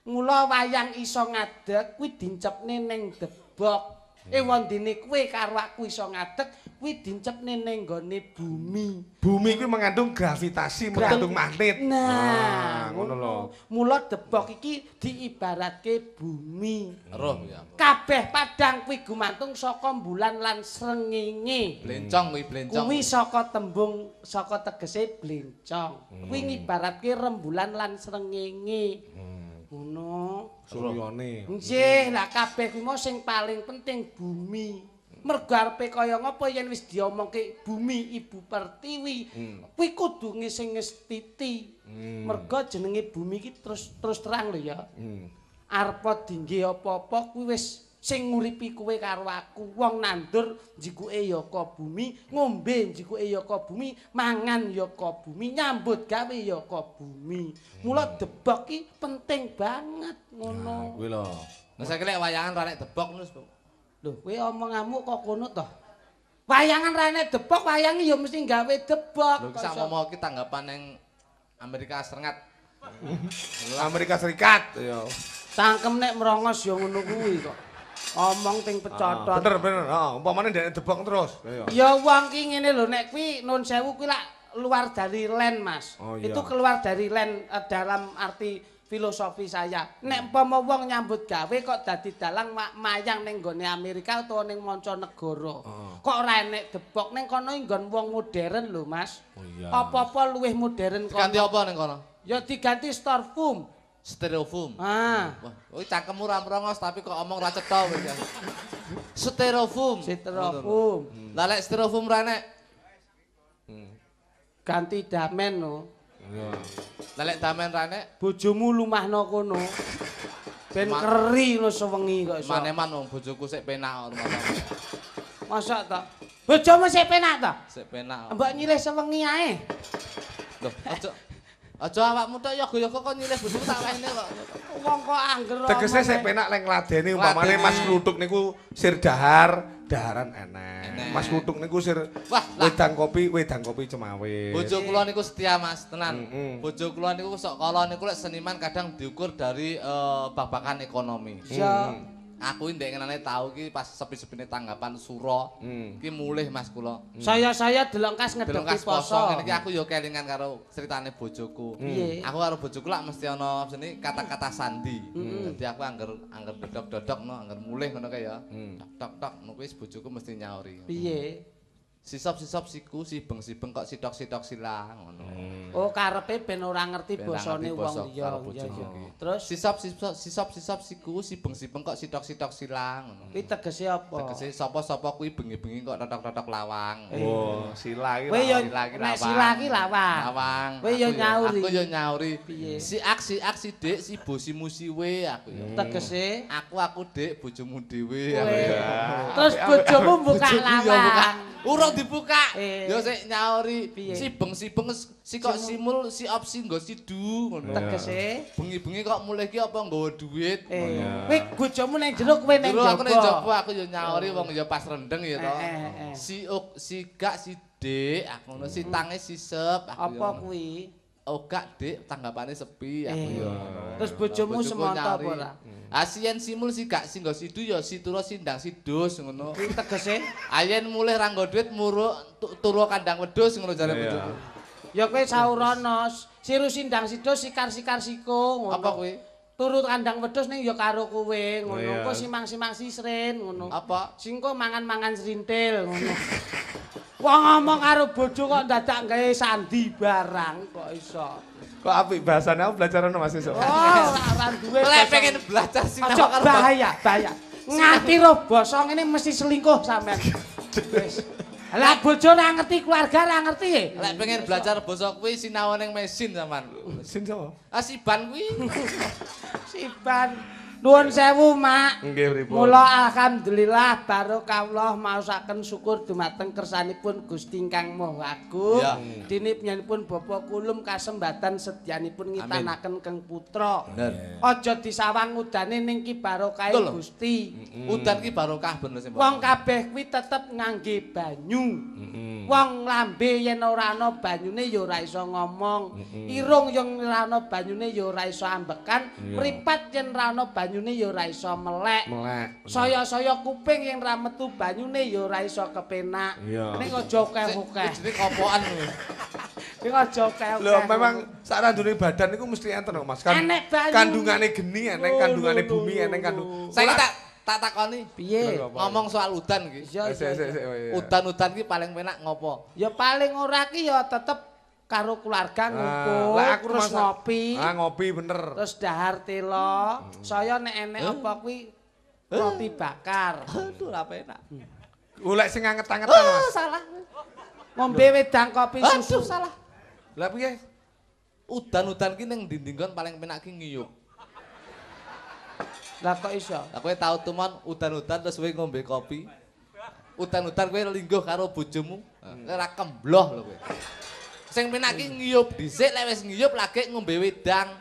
Mula wayang iso ngadeg kuwi dincepne ning debok. Wondene kowe karo aku iso ngadeg kuwi dincepne ning nggone bumi. Bumi kuwi mengandung gravitasi, mengandung magnet. Nah, ngono lho. Mula debok iki diibaratke bumi. Roh ya. Kabeh padhang kuwi gumantung saka bulan lan srengenge. Blencong kuwi blencong. Kuwi saka tembung saka tegese blencong. Kuwi ngibaratke rembulan lan srengenge. Ngono. Suryane. Nggih, lah kabeh kuwi mau sing paling penting bumi. Mergo arepe kaya ngapa yen wis diomongke bumi ibu pertiwi, kuwi kudu sing ngestiti. Mergo jenenge bumi iki terus terang lho ya. Arepa dingge apa-apa kuwi wis sing nguripi kowe karo aku. Wong nandur njikuke ya ka bumi, ngombe njikuke ya ka bumi, mangan ya ka bumi, nyambut gawe ya ka bumi. Mula debok ki penting banget ngono. Kuwi lho. Lah saiki lek wayangan ra nek debok ngono. Lho, kowe omonganmu kok kono to? Wayangan ra nek debok, wayange ya mesti gawe debok. Lho ki sakmomo ki tanggapan ning Amerika Serikat. Amerika Serikat ya. Cangkem nek merongos ya ngono kuwi kok. Omong ting pecotot. Bener bener, heeh, umpamane ndek debok terus. Ya wong ki ngene lho nek kuwi nun sewu kuwi lak luar dari len, Mas. Oh, iya. Itu keluar dari len dalam arti filosofi saya. Nek umpama wong nyambut gawe kok dadi dalang mayang ning nggone Amerika utawa ning mancanegara. Kok ora enek debok ning kono nggon wong modern lho, Mas. Oh, iya. Apa-apa luwih modern kono. Diganti apa ning kono? Ya diganti styrofoam. Styrofoam. Ah. Wah, kuwi cangkemmu ora mrongos tapi kok omong ra cetha kowe iki. Styrofoam. Styrofoam. Lah lek styrofoam ra enek ganti damen no. Iya. Lah lek damen ra enek bojomu lumahno kono. Ben keri ngono sewengi kok iso. Maneman wong bojoku sik penak kok rumah. Mosok to? Bojomu sik penak to? Sik penak. Mbok nyilih sewengi ae. Lho, aja aja awakmu tok yoga-yoga kok nyilih bojoku tak wehne kok. Wong kok angger. Tegese sik penak lek ngladeni umpamane Mas Kluthuk niku sir dahar Daharan enek. Mas Kluthuk niku sir wedang kopi cemawis. Bojo kula niku setia Mas, tenan. Bojo kula niku sok kala niku lek seniman kadang diukur dari babakan ekonomi. Iya. Aku ndek ngenane tau ki pas sepi-sepine tanggapan sura ki mulih Mas kula. Saya-saya delengkas ngedepi poso. Ngene iki aku ya kelingan karo critane bojoku. Aku karo bojoku lak mesti ana jenenge kata-kata sandi. Dadi aku angger dodok-dodok no, angger mulih ngono kae ya. Tok tok ngono kuwi bojoku mesti nyauri. Piye? Sisop-sisop siku, sibeng-sibeng kok sitok-sitok sila ngono. Oh, karepe ben ora ngerti basane wong liya. Terus sisop-sisop siku, sibeng-sibeng kok sitok-sitok sila ngono. Kuwi tegese apa? Tegese sapa-sapa kuwi bengi-bengi kok totok-totok lawang. Oh, sila iki lawang. Sila iki lawang. Lawang. Kowe yo nyauri. Aku yo nyauri. Si ak si ak si dik si bo si mu si we aku yo. Tegese aku dik bojomu dhewe aku yo. Terus bojomu buka lawang. Urung dibuka. Ya sik nyauri sibeng-sibeng si kok simul si opsi nggo sidu ngono. Tegese bengi-bengi kok mulih ki apa nggawa duit. Kowe bojomu nang jero kowe nang njaba. Aku nang njaba aku ya nyauri wong ya pas rendeng ya to. Si ok si gak si dik aku ngono si tange sisep aku. Apa kuwi? Oh gak dik tanggapane sepi aku ya. Terus bojomu semonto apa ora? Ah siyen simul si gak singgo sidu ya si turu sindang sidus ngono. Kuwi tegese ayen mulih ra nggo duit muruk turu kandang wedhus ngono jare bojoku. Ya kowe saurana siru sindang sidus sikar-sikar siko ngono. Apa kuwi? Turu kandang wedhus ning ya karo kowe ngono. Engko simang-simang sisrin ngono. Apa? Singko mangan-mangan srintil ngono. Wong ngomong karo bojo kok dadak gawe sandi barang kok iso. Kok apik bahasane aku belajar ono Mas esuk. Oh, ora duwe. Lek pengen belajar sinau karo bahaya, bahaya. Nganti roh basa ngene mesti selingkuh sampean. Wis. Lah bojo ora ngerti, keluarga ora ngerti. Lek pengen belajar basa kuwi sinau ning mesin sampean. Mesin sapa? Ah Siban kuwi. Siban. Nuwun sewu, Mak. Nggih, pripun? Mula alhamdulillah barokah maosaken syukur dumateng kersanipun Gusti ingkang Maha Agung. Dene panjenenganipun Bapak Kulum kasembatan sedyanipun ngitanaken keng putra. Aja disawang udane ning ki barokahe Gusti. Udan ki barokah bener sing. Wong kabeh kuwi tetep ngangge banyu. Wong lambe yen ora ana banyune ya ora iso ngomong. Irung yen ora ana banyune ya ora iso ambekan. Mripat yen ora ana banyune ya ora iso melek. Saya-saya kuping yen ra metu banyune ya ora iso kepenak. Ning aja akeh-akeh. Jenenge kopokan kuwi. Ning aja akeh-akeh. Lho memang sak randune badan niku mesti enten kok Mas. Kandungane geni eneng, kandungane bumi eneng, kandung. Saiki tak takoni. Piye? Ngomong soal udan iki. Udan-udan iki paling penak ngopo? Ya paling ora ki ya tetep karo keluarga ngumpul, terus ngopi. Ah ngopi bener. Terus dahar telo. Saya nek enek apa kuwi roti bakar. Aduh ora penak. Golek sing anget-angetan Mas. Salah. Ngombe wedang kopi susu. Aduh salah. Lah piye? Udan-udan ki ning ndi-ndi nggon paling penak ki ngiyup. Lah kok iso? Lah kowe tau tumon udan-udan terus kowe ngombe kopi. Udan-udan kowe lingguh karo bojomu. Ora kembloh lho kowe. Sing penak ki ngiyup dhisik, lek wis ngiyup lagi ngombe wedang.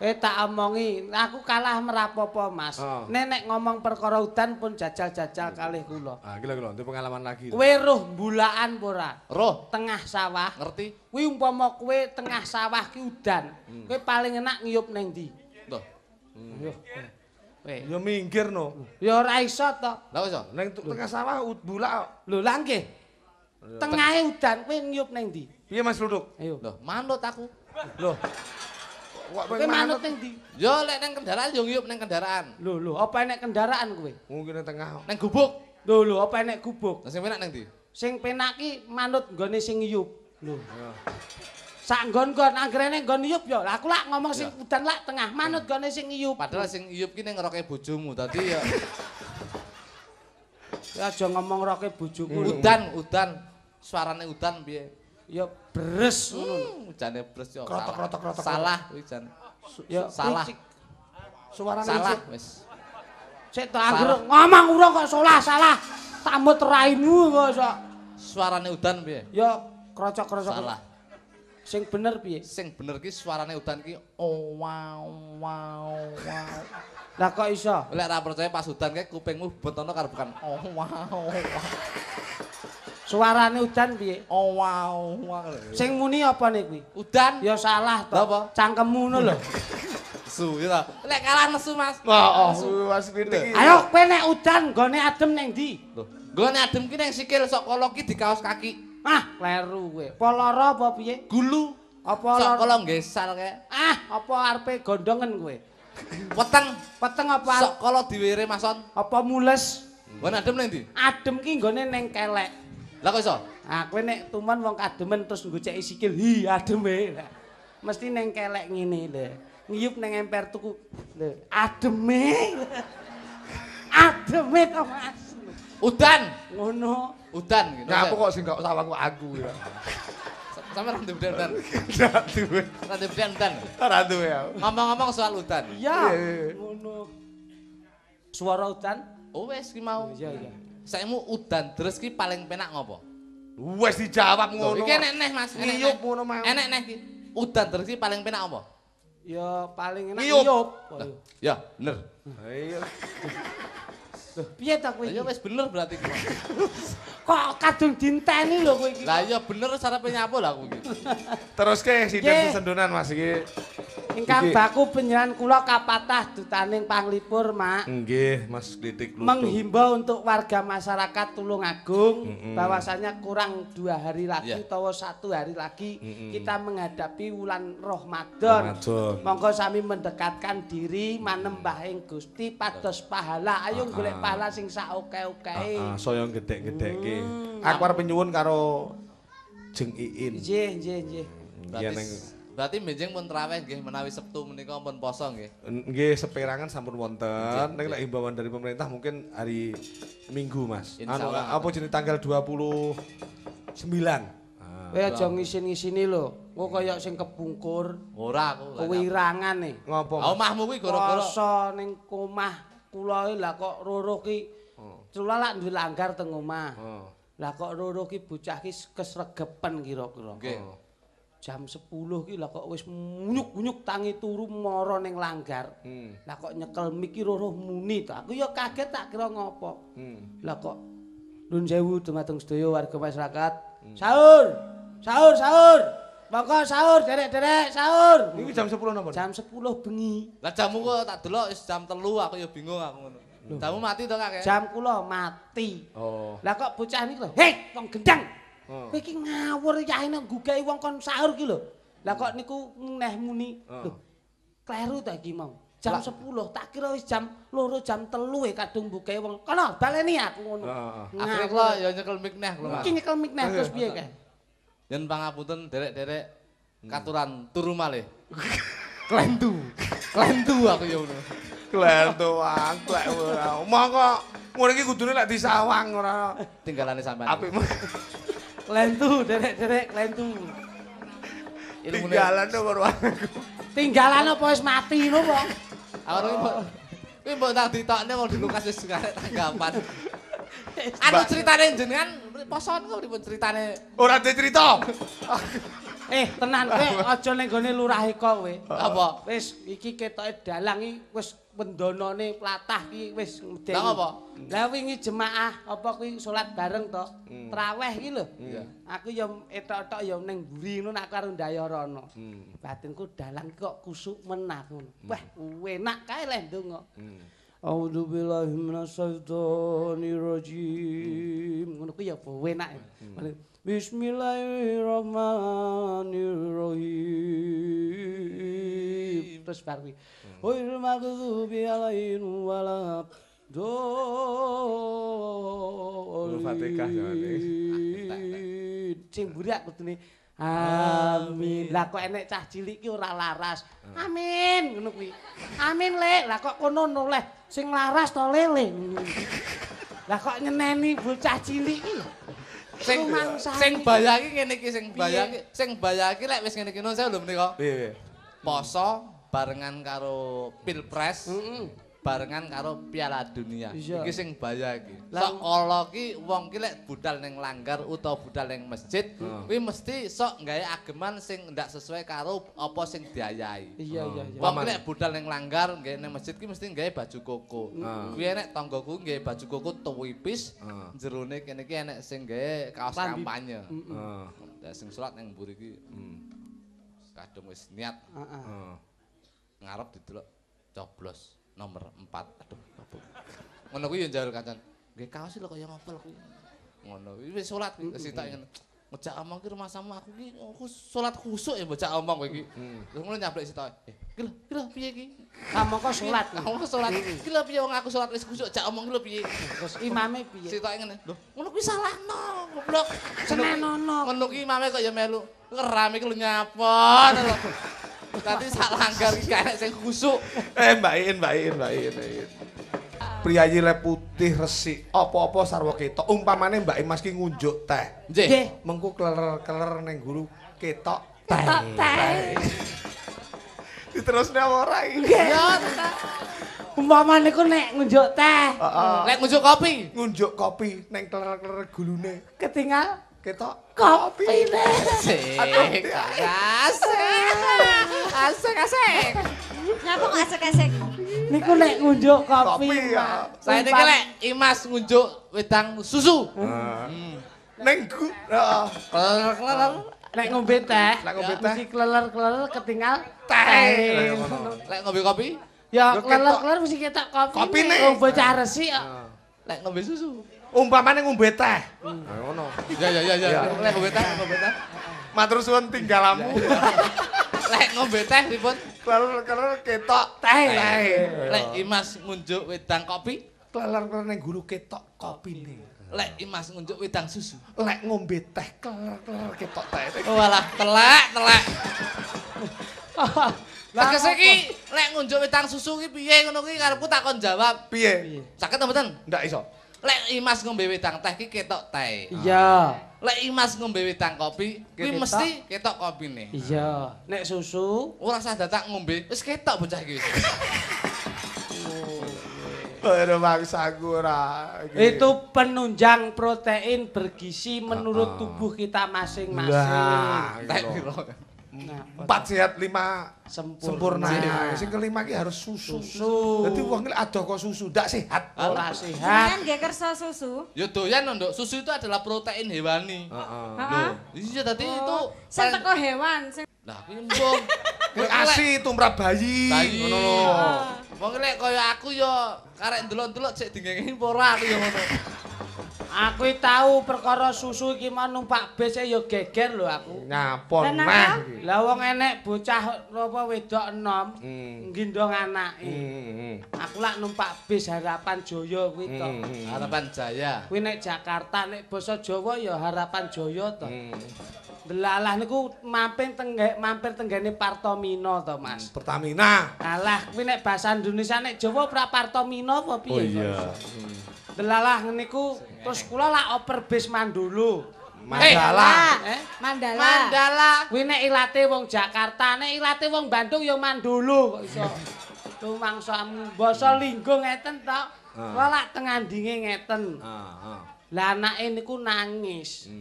Tak omongi, aku kalah merapopo Mas. Nenek ngomong perkara udan pun jajal-jajal kalih kula. Ah, iki lho, itu pengalaman lagi. Kowe roh mbulaan apa ora? Roh. Tengah sawah. Ngerti? Kuwi umpama kowe tengah sawah ki udan, kowe paling enak ngiyup ning ndi? Loh. Ya minggir no. Ya ora iso to. Lah iso. Ning tengah sawah bulak. Lho lah nggih. Tengahe udan kowe ngiyup ning ndi? Piye Mas Kluthuk? Ayo. Loh, manut aku. Loh. Kok kowe manut ning ndi? Ya lek nang kendaraan yo ngiyup nang kendaraan. Lho lho, apa enek kendaraan kowe? Mungkin nang tengah. Nang gubuk. Lho lho, apa enek gubuk? Lah sing penak nang ndi? Sing penak ki manut nggone sing ngiyup. Lho. Sak nggon-nggon anggerene nggon ngiyup ya. Lah aku lak ngomong sing udan lak tengah manut nggone sing ngiyup. Padahal sing ngiyup ki ning ngeroke bojomu dadi ya. Ya aja ngomong roke bojoku. Udan, udan. Suarane udan piye? Ya bres ngono. Ujane bres yo. Krotok-krotok-krotok. Salah kuwi jan. Ya salah. Suarane salah wis. Sik to angger ngomong urung kok salah salah. Tamut raimu kok sok. Suarane udan piye? Ya krocok-krocok. Salah. Sing bener piye? Sing bener ki suarane udan ki oh wow wow wow. Lah kok iso? Lek ra percaya pas udan kae kupingmu bentono karo bukan. Oh wow. Suarane udan piye? Oh wow. Sing muni apa nih kuwi? Udan. Ya salah to. Cangkemmu ngono lho. Nesu ya ta. Lek kalah nesu, Mas. Heeh, Mas Klitik. Ayo kowe nek udan nggone adem ning ndi? Lho, nggone adem ki ning sikil sok kala ki di kaos kaki. Ah, kleru kowe. Apa lara apa piye? Gulu. Apa sok kala nggesal kae. Ah, apa arepe gondongen kowe? Weteng. Weteng apa? Sok kala diwire Mas Son. Apa mules? Nggone adem ning ndi? Adem ki nggone ning kelek. Lah kok iso? Ah, kowe nek tuman wong kademen terus nggoceki sikil, hi ademe. Mesti ning kelek ngene lho. Ngiyup neng emper tuku. Lho, ademe. Ademe to, Mas. Udan. Ngono. Udan gitu. Nyapa kok sing gak sawang kok aku ya. Sampe ra duwe udan. Ra duwe. Ra duwe udan. Ra duwe aku. Ngomong-ngomong soal udan. Iya. Ngono. Suara udan? Oh wis ki mau. Iya, iya. Saikmu udan deres ki paling penak ngopo? Wis dijawab ngono. Iki enek neh, Mas. Ngiyup ngono mau. Enek neh ki. Udan deres ki paling penak apa? Ya paling enak ngiyup. Ya, bener. Iya. Loh, piye ta kowe iki? Ya wis bener berarti ki. Kok kadung dinteni lho kowe iki. Lah iya bener sarape nyapo lah aku iki. Teruske sinden sesendonan Mas iki. Ingkang baku panjenengan kula kapatah dutaning panglipur, Mak. Nggih, Mas Klitik Kluthuk. Menghimbau untuk warga masyarakat Tulungagung bahwasanya kurang 2 hari lagi utawa 1 hari lagi kita menghadapi wulan Ramadan. Monggo sami mendekatkan diri manembah ing Gusti pados pahala. Ayo golek pahala sing sak oke-okehe. Heeh, saya gedhek-gedhekke. Aku arep nyuwun karo Jeng Iin. Nggih, nggih, nggih. Berarti benjing pun traweh nggih menawi Sabtu menika pun poso nggih. Nggih, seperangan sampun wonten. Ning lek himbauan dari pemerintah mungkin hari Minggu, Mas. Anu apa jenenge tanggal 29. Kowe aja ngisin-ngisini lho. Engko kaya sing kepungkur. Ora aku. Kewirangane. Ngopo? Omahmu kuwi gara-gara poso ning omah kula lah kok roro ki. Kula lak duwe langgar teng omah. Lah kok roro ki bocah ki kesregepen kira-kira. Nggih. Jam 10 ki lah kok wis munyuk-munyuk tangi turu mara ning langgar. Lah kok nyekel mik ki roro muni to. Aku ya kaget tak kira ngopo. Lah kok nuwun sewu dumateng sedaya warga masyarakat. Sahur. Sahur, sahur. Monggo sahur, derek-derek sahur. Iki jam 10 napa? Jam 10 bengi. Lah jamu kok tak delok wis jam 3 aku ya bingung aku ngono. Jamu mati to Kakek? Jam kula mati. Oh. Lah kok bocah niki lho, "Hei, wong gendang." Kowe iki ngawur yahene nggugahi wong kon sahur ki lho. Lah kok niku neh muni. Lho, kleru ta iki mau. Jam 10 tak kira wis jam 2 jam 3 kadung mbukae wong. Kono baleni aku ngono. Akhire kula ya nyekel mik neh kula. Iki nyekel mik neh terus piye kae? Yen pangapunten derek-derek katuran turu malih. Klentu. Klentu aku ya ngono. Klentu angklek ora. Monggo ngono iki kudune lek disawang ora. Tinggalane sampean. Apik. Klentu, derek-derek klentu. Tinggalan karo aku. Tinggalan apa wis mati lho, Pak? Aku kuwi mbok tak ditokne wong dilukas wis karek tanggapan. Anu critane jenengan poson kok pripun critane? Ora duwe crita. Tenan kowe aja ning gone Lurah Eko kowe. Apa? Wis iki ketoke dalang iki wis pendonone platah iki wis medeni. Lah apa? Lah wingi jemaah apa kuwi salat bareng to? Traweh iki lho. Aku ya etok-etok ya ning mburi ngono aku karo Ndayarana. Batinku dalang kok kusuk men aku ngono. Wah, enak kae leh ndonga. A'udzubillahi minasyaitonirrajim. Ngono kuwi ya enak. Bismillahirrahmanirrahim. Terus bar kuwi. Ghairil maghdubi alaihim waladdallin. Fatihah jane. Sing mburi aku kudune amin. Lah kok enek cah cilik ki ora laras. Amin ngono kuwi. Amin Lek. Lah kok kono noleh sing laras to lele. Lah kok nyeneni bocah cilik ki lho. Sing sing bayaki ngene iki sing bayaki, sing bayaki lek wis ngene iki nun sewu lho menika. Piye? Poso barengan karo Pilpres. Barengan karo Piala Dunia. Iki sing bahaya iki. Sok kala ki wong ki lek budal ning langgar utawa budal ning masjid, kuwi mesti sok gawe ageman sing ndak sesuai karo apa sing diayahi. Iya iya iya. Wong lek budal ning langgar, nggawe ning masjid ki mesti gawe baju koko. Kuwi enek tanggoku nggawe baju koko tuwipis, jerone kene iki enek sing gawe kaos kampanye. Lah sing salat ning mburi iki kadung wis niat. Ngarep didelok coblos nomor 4. Aduh, apa? Ngono kuwi ya njaluk kancan. Nggih kaos lho kaya ngopel kuwi. Ngono kuwi wis salat kuwi sitok ngene. Ngejak omong ki rumahsamu aku ki aku salat khusuk ya bocah omong kowe iki. Terus ngono nyablek sitok. Iki lho, iki lho piye iki? Kamangka salat. Kamangka salat. Iki lho piye wong aku salat wis khusuk jak omong ki lho piye. Terus imame piye? Sitoke ngene. Lho, ngono kuwi salahno, goblok. Senenono. Ngono kuwi imame kok ya melu. Rame iki lho nyapon lho. Tadi sak langgar iki gak enek sing khusuk. Mbak Iin, Mbak Iin, Mbak Iin. Priyayi le putih resik, apa-apa sarwa ketok. Umpamane Mbak Imas ki ngunjuk teh. Nggih. Mengko kleler-kleler ning guru ketok teh. Ketok teh. Diterusne apa ora iki? Ya, umpamane ku nek ngunjuk teh. Heeh. Lek ngunjuk kopi. Ngunjuk kopi ning kleler-kleler gulune. Ketinggal ketok kopine. Asik. Asik. Asik asik. Nyapa kok asik-asik? Niku nek ngunjuk kopi. Ya. Saya niki lek Imas ngunjuk wedang susu. Neng gu heeh. Kleler-kleler. Nek ngombe teh, Lek ngombe teh. mesti kleler-kleler ketinggal Teh. Lek ngombe kopi, Ya Lho, ketok. kleler-kleler mesti ketok kopi. Kopine. Wong bocah resik kok. lek ngombe susu. Umpamane ngombe teh. Nah, ngono. Ya ya ya ya. Lek ngombe teh, ngombe teh. Matur suwun tinggalamu. Lek ngombe teh pripun? Kleler-kleler ketok teh. Lek Imas ngunjuk wedang kopi, Kleler-kleler ning guru ketok kopine. lek Imas ngunjuk wedang susu. Lek ngombe teh kleler-kleler ketok teh. Oh alah, telek, telek. Tegese iki lek ngunjuk wedang susu ki piye ngono ki karepku takon jawab. Piye? Saged ta mboten? Ndak iso. Lek Imas ngombe wedang teh ki ketok teh. Iya. Lek Imas ngombe wedang kopi, kuwi mesti ketok kopine. Iya. Nek susu Ora usah dadak ngombe, wis ketok bocah iki wis. Ora maksaku ora. itu penunjang protein bergizi menurut tubuh kita masing-masing. Lah, Teh iki lho. piro? Nah, 4 sehat 5 sempurna. sempurna. Sing kelima ki harus susu. Susu. Dadi wong ki adoh kok susu, ndak sehat. Ora sehat. Jenengan nggih kersa susu? Ya doyan Nduk, susu itu adalah protein hewani. Heeh. Heeh. Iya tadi itu Sing teko hewan, sing Lah kuwi embung. Kuwi asi tumrap bayi. Bayi. Ngono lho. Wong lek kaya aku ya karek ndelok-ndelok cek dingengi apa ora aku ya ngono. Aku tahu perkara susu iki mau numpak bis ya geger lho aku. Nyapon Lah, meh napa? iki. Lah wong enek bocah apa wedok enom nggendong anake. Aku lak numpak bis Harapan Jaya kuwi to. Harapan Jaya. Kuwi nek Jakarta nek basa Jawa ya Harapan Jaya to. Delalah niku mampir tenggene Partomino to, Mas. Pertamina. Alah kuwi nek bahasa Indonesia nek Jawa pra Partomino apa piye? Oh iya. Delalah niku terus kula lak oper bis Mandolo. Mandala. Eh? Mandala. Mandala. Kuwi nek ilate wong Jakarta, nek ilate wong Bandung ya Mandolo kok iso. Tumangsamu basa linggo ngeten to. Kula lak teng andinge ngeten. Lah anake niku nangis.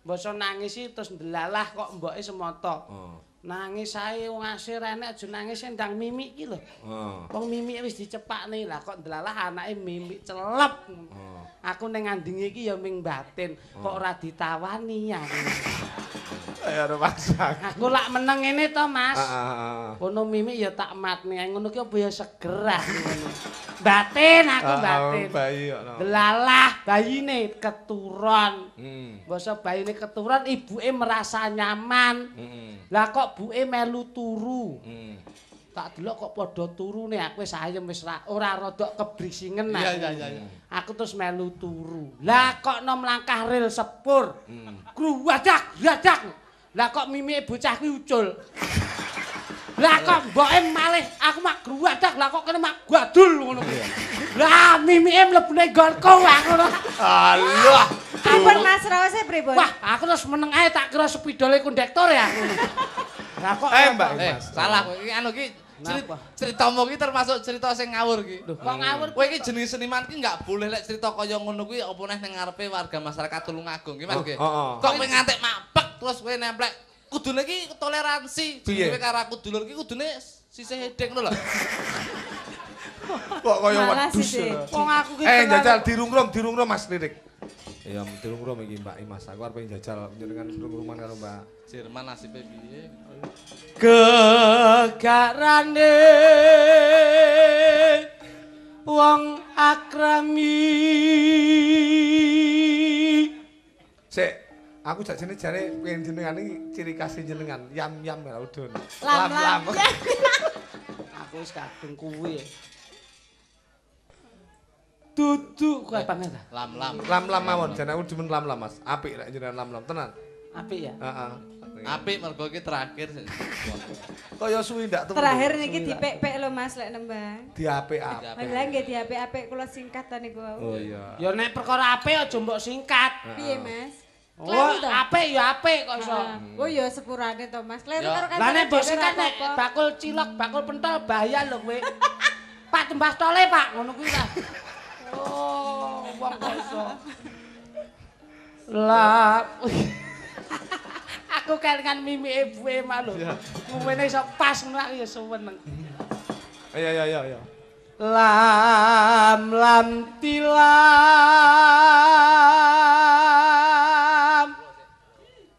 Basa nangis iki terus ndelalah kok mboke semoto. Nangis ae wong asir enek aja nangis endang mimik iki lho. Wong mimik wis dicepakne lah kok ndelalah anake mimik celep. Aku ning ngandinge iki ya ming batin, kok ora ditawani aku. Ya ora maksa. Aku lak meneng ngene to, Mas. Heeh. Kono mimik ya tak matne, ngono ki apa ya seger aku ngono. Batin aku batin. Bayi kok. Delalah bayine keturun. Basa bayine keturun ibuke merasa nyaman. Lah kok buke melu turu. Tak delok kok padha turune aku wis ayem wis ora rodok kebrisingen aku. Iya iya iya. Aku terus melu turu. Lah kok nom langkah rel sepur. Gruwadak gradak. Lah kok mimike bocah kuwi ucul. Lah kok mboke malih aku mak gruwadak lah kok kene mak gadul ngono kuwi. Lah mimike mlebune nggonku aku ngono. Alah. Pripun Mas raose pripun? Wah, aku terus meneng ae tak kira sepidole kondektor ya aku. Lah kok Mbak Salah kowe iki anu iki Ceritamu ki termasuk cerita sing ngawur ki. Lho, kok ngawur? Kowe iki jenenge seniman ki enggak boleh lek cerita kaya ngono kuwi apa neh ning ngarepe warga masyarakat Tulungagung ki Mas nggih. Kok kowe ngantek mapek terus kowe nemplek kudune ki toleransi. Jenenge karo aku dulur ki kudune sisih hedeng ngono lho. Kok kaya wedhus. Wong aku ki jajal dirungrum Mas lirik. Iya, dirungrum iki Mbak Imas. Aku arep njajal njenengan rungruman karo Mbak Jerman nasibe piye? Gegarane wong akrami. Sik, aku sakjane jare pengen jenengan iki ciri khas jenengan yam-yam ya udun. Lam-lam. Aku wis kadung kuwi. Duduk kuwi pangan ta? Lam-lam. Lam-lam mawon, jan aku demen lam-lam Mas. Apik lek jenengan lam-lam tenan. Apik ya? Heeh. Apik mergo iki terakhir. Kaya suwi ndak temu. Terakhir niki dipek-pek lho Mas lek nembang. Diapik-apik. Lah nggih diapik-apik kula singkat ta niku. Oh iya. Ya nek perkara apik aja mbok singkat. Piye Mas? Oh, apik ya apik kok iso. Oh ya sepurane to Mas. Kleru karo kancane. Lah nek mbok singkat nek bakul cilok, bakul pentol bahaya lho kowe. Pak tembas tole Pak, ngono kuwi ta. Oh, wong kok iso. Lah aku kelingan mimike ibuke mak lho. Ngomene iso pas ngono aku ya seneng. Ayo ayo ayo ayo. Lam lam tilam.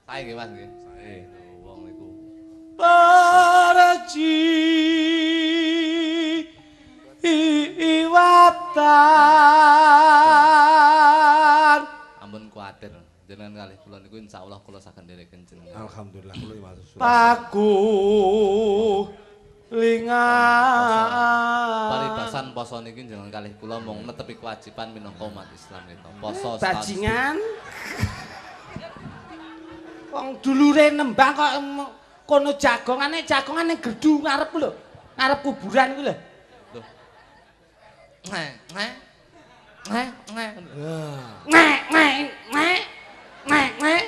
Sae nggih Mas nggih. Sae. Wong niku. Paraji iwatan. Ampun kuwatir. Jenengan kalih kula niku insyaallah kula saged ndereken jenengan. Alhamdulillah kula Mas. Paku lingan. Paribasan poso niki jenengan kalih kula mung netepi kewajiban minangka umat Islam kita. Poso bajingan. Wong dulure nembang kok kono jagongane jagongane gerdu ngarep lho. Ngarep kuburan kuwi lho. Lho. Nek nek nek nek. Nek nek nek. Nek nek.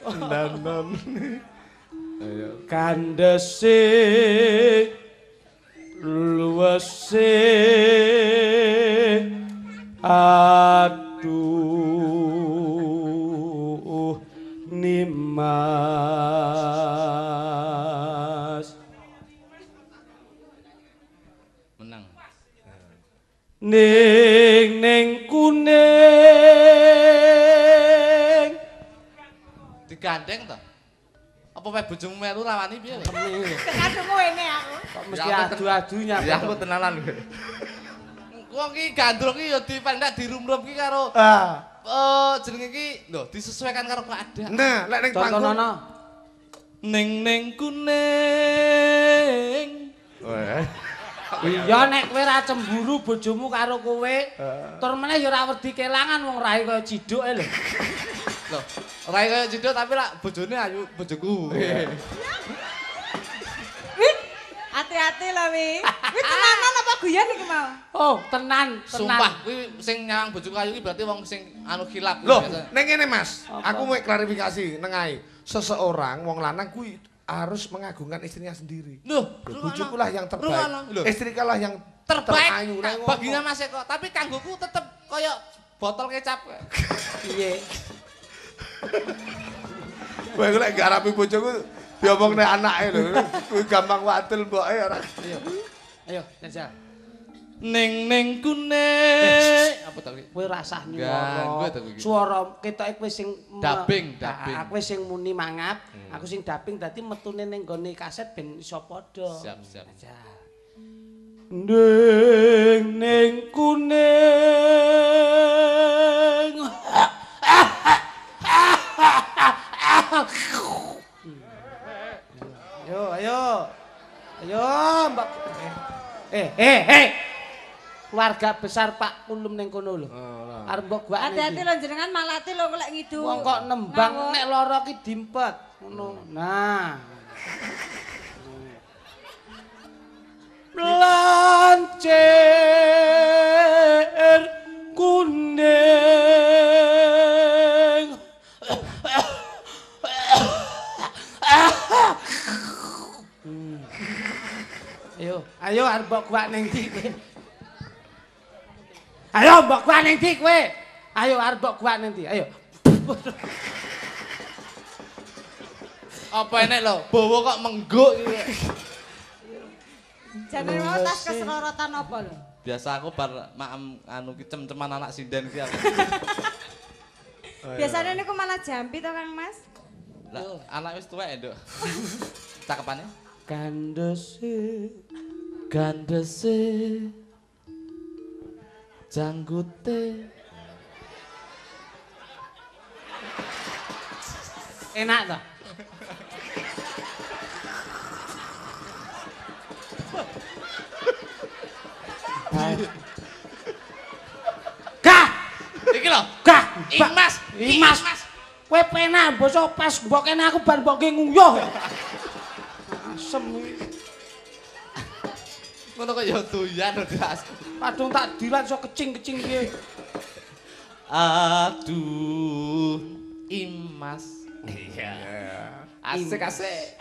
Nanon. Ayo. Kandhese luwese aduh nimas. Menang. Ning ning kuning. Digandeng to? Apa wae bojomu melu rawani piye? Kadung ngene aku. Kok mesti adu-adunya. Ya aku tenanan kowe. Wong iki gandrung iki ya dipendak dirumrum ki karo jenenge iki lho disesuaikan karo keadaan. Nah, lek ning panggung ning ning kuning. Iya nek kowe ra cemburu bojomu karo kowe, tur meneh ya ora wedi kelangan wong rai kaya ciduke lho. Lho, rai kaya ciduk tapi lak bojone ayu bojoku. Wih, hati-hati lho wi. Wih tenanan apa guyon iki mau? Oh, tenan, tenan. Sumpah, kuwi sing nyawang bojoku ayu iki berarti wong sing anu khilaf. Lho, ning ngene Mas, aku mau klarifikasi nengahi. Seseorang wong lanang kuwi harus mengagungkan istrinya sendiri. Loh, bojoku lah yang terbaik. Istriku lah yang terbaik. Baginya Mas Eko, tapi kanggoku tetep kaya botol kecap. Piye? Kowe lek garapi bojoku diomongne anake lho. Kuwi gampang wadul mboke ora. Ayo. Ayo, jajal. Ning ning kuning. Apa ta kuwi? Kowe rasah nyuwara. Swara ketoke kowe sing dubbing, dubbing. Aku sing muni mangap, aku sing dubbing dadi metune ning nggone kaset ben iso padha. Siap, siap. Ning ning kuning. Ayo, ayo. Ayo, Mbak. Keluarga besar Pak Kulum ning kono lho. Arep mbok guakne. Hati-hati lho jenengan malati lho lek ngidu. Wong kok nembang nek lara ki dimpet ngono. Nah. Lancir kuning. arep mbok guwak ning ndi kowe? Ayo mbok guwak ning ndi kowe? Ayo arep mbok guwak ning ndi? Ayo. Apa enek lho, bowo kok mengguk iki. Jane mau tas keserorotan apa lho? Biasa aku bar maem anu ki cem-ceman anak sinden ki aku. Biasanya niku malah jampi to Kang Mas? Lah, anak wis tuwek, Nduk. Cakepane? Gandese, gandese, janggute. Enak toh? Gah! Iki lho. Gah! Imas, Imas. Kowe penak basa pas mbok kene aku bar mbok nguyuh. Asem iki. Ngono kok ya doyan lho, Das. Padung tak dilat iso kecing-kecing piye. Aduh, Imas. Iya. Asik asik.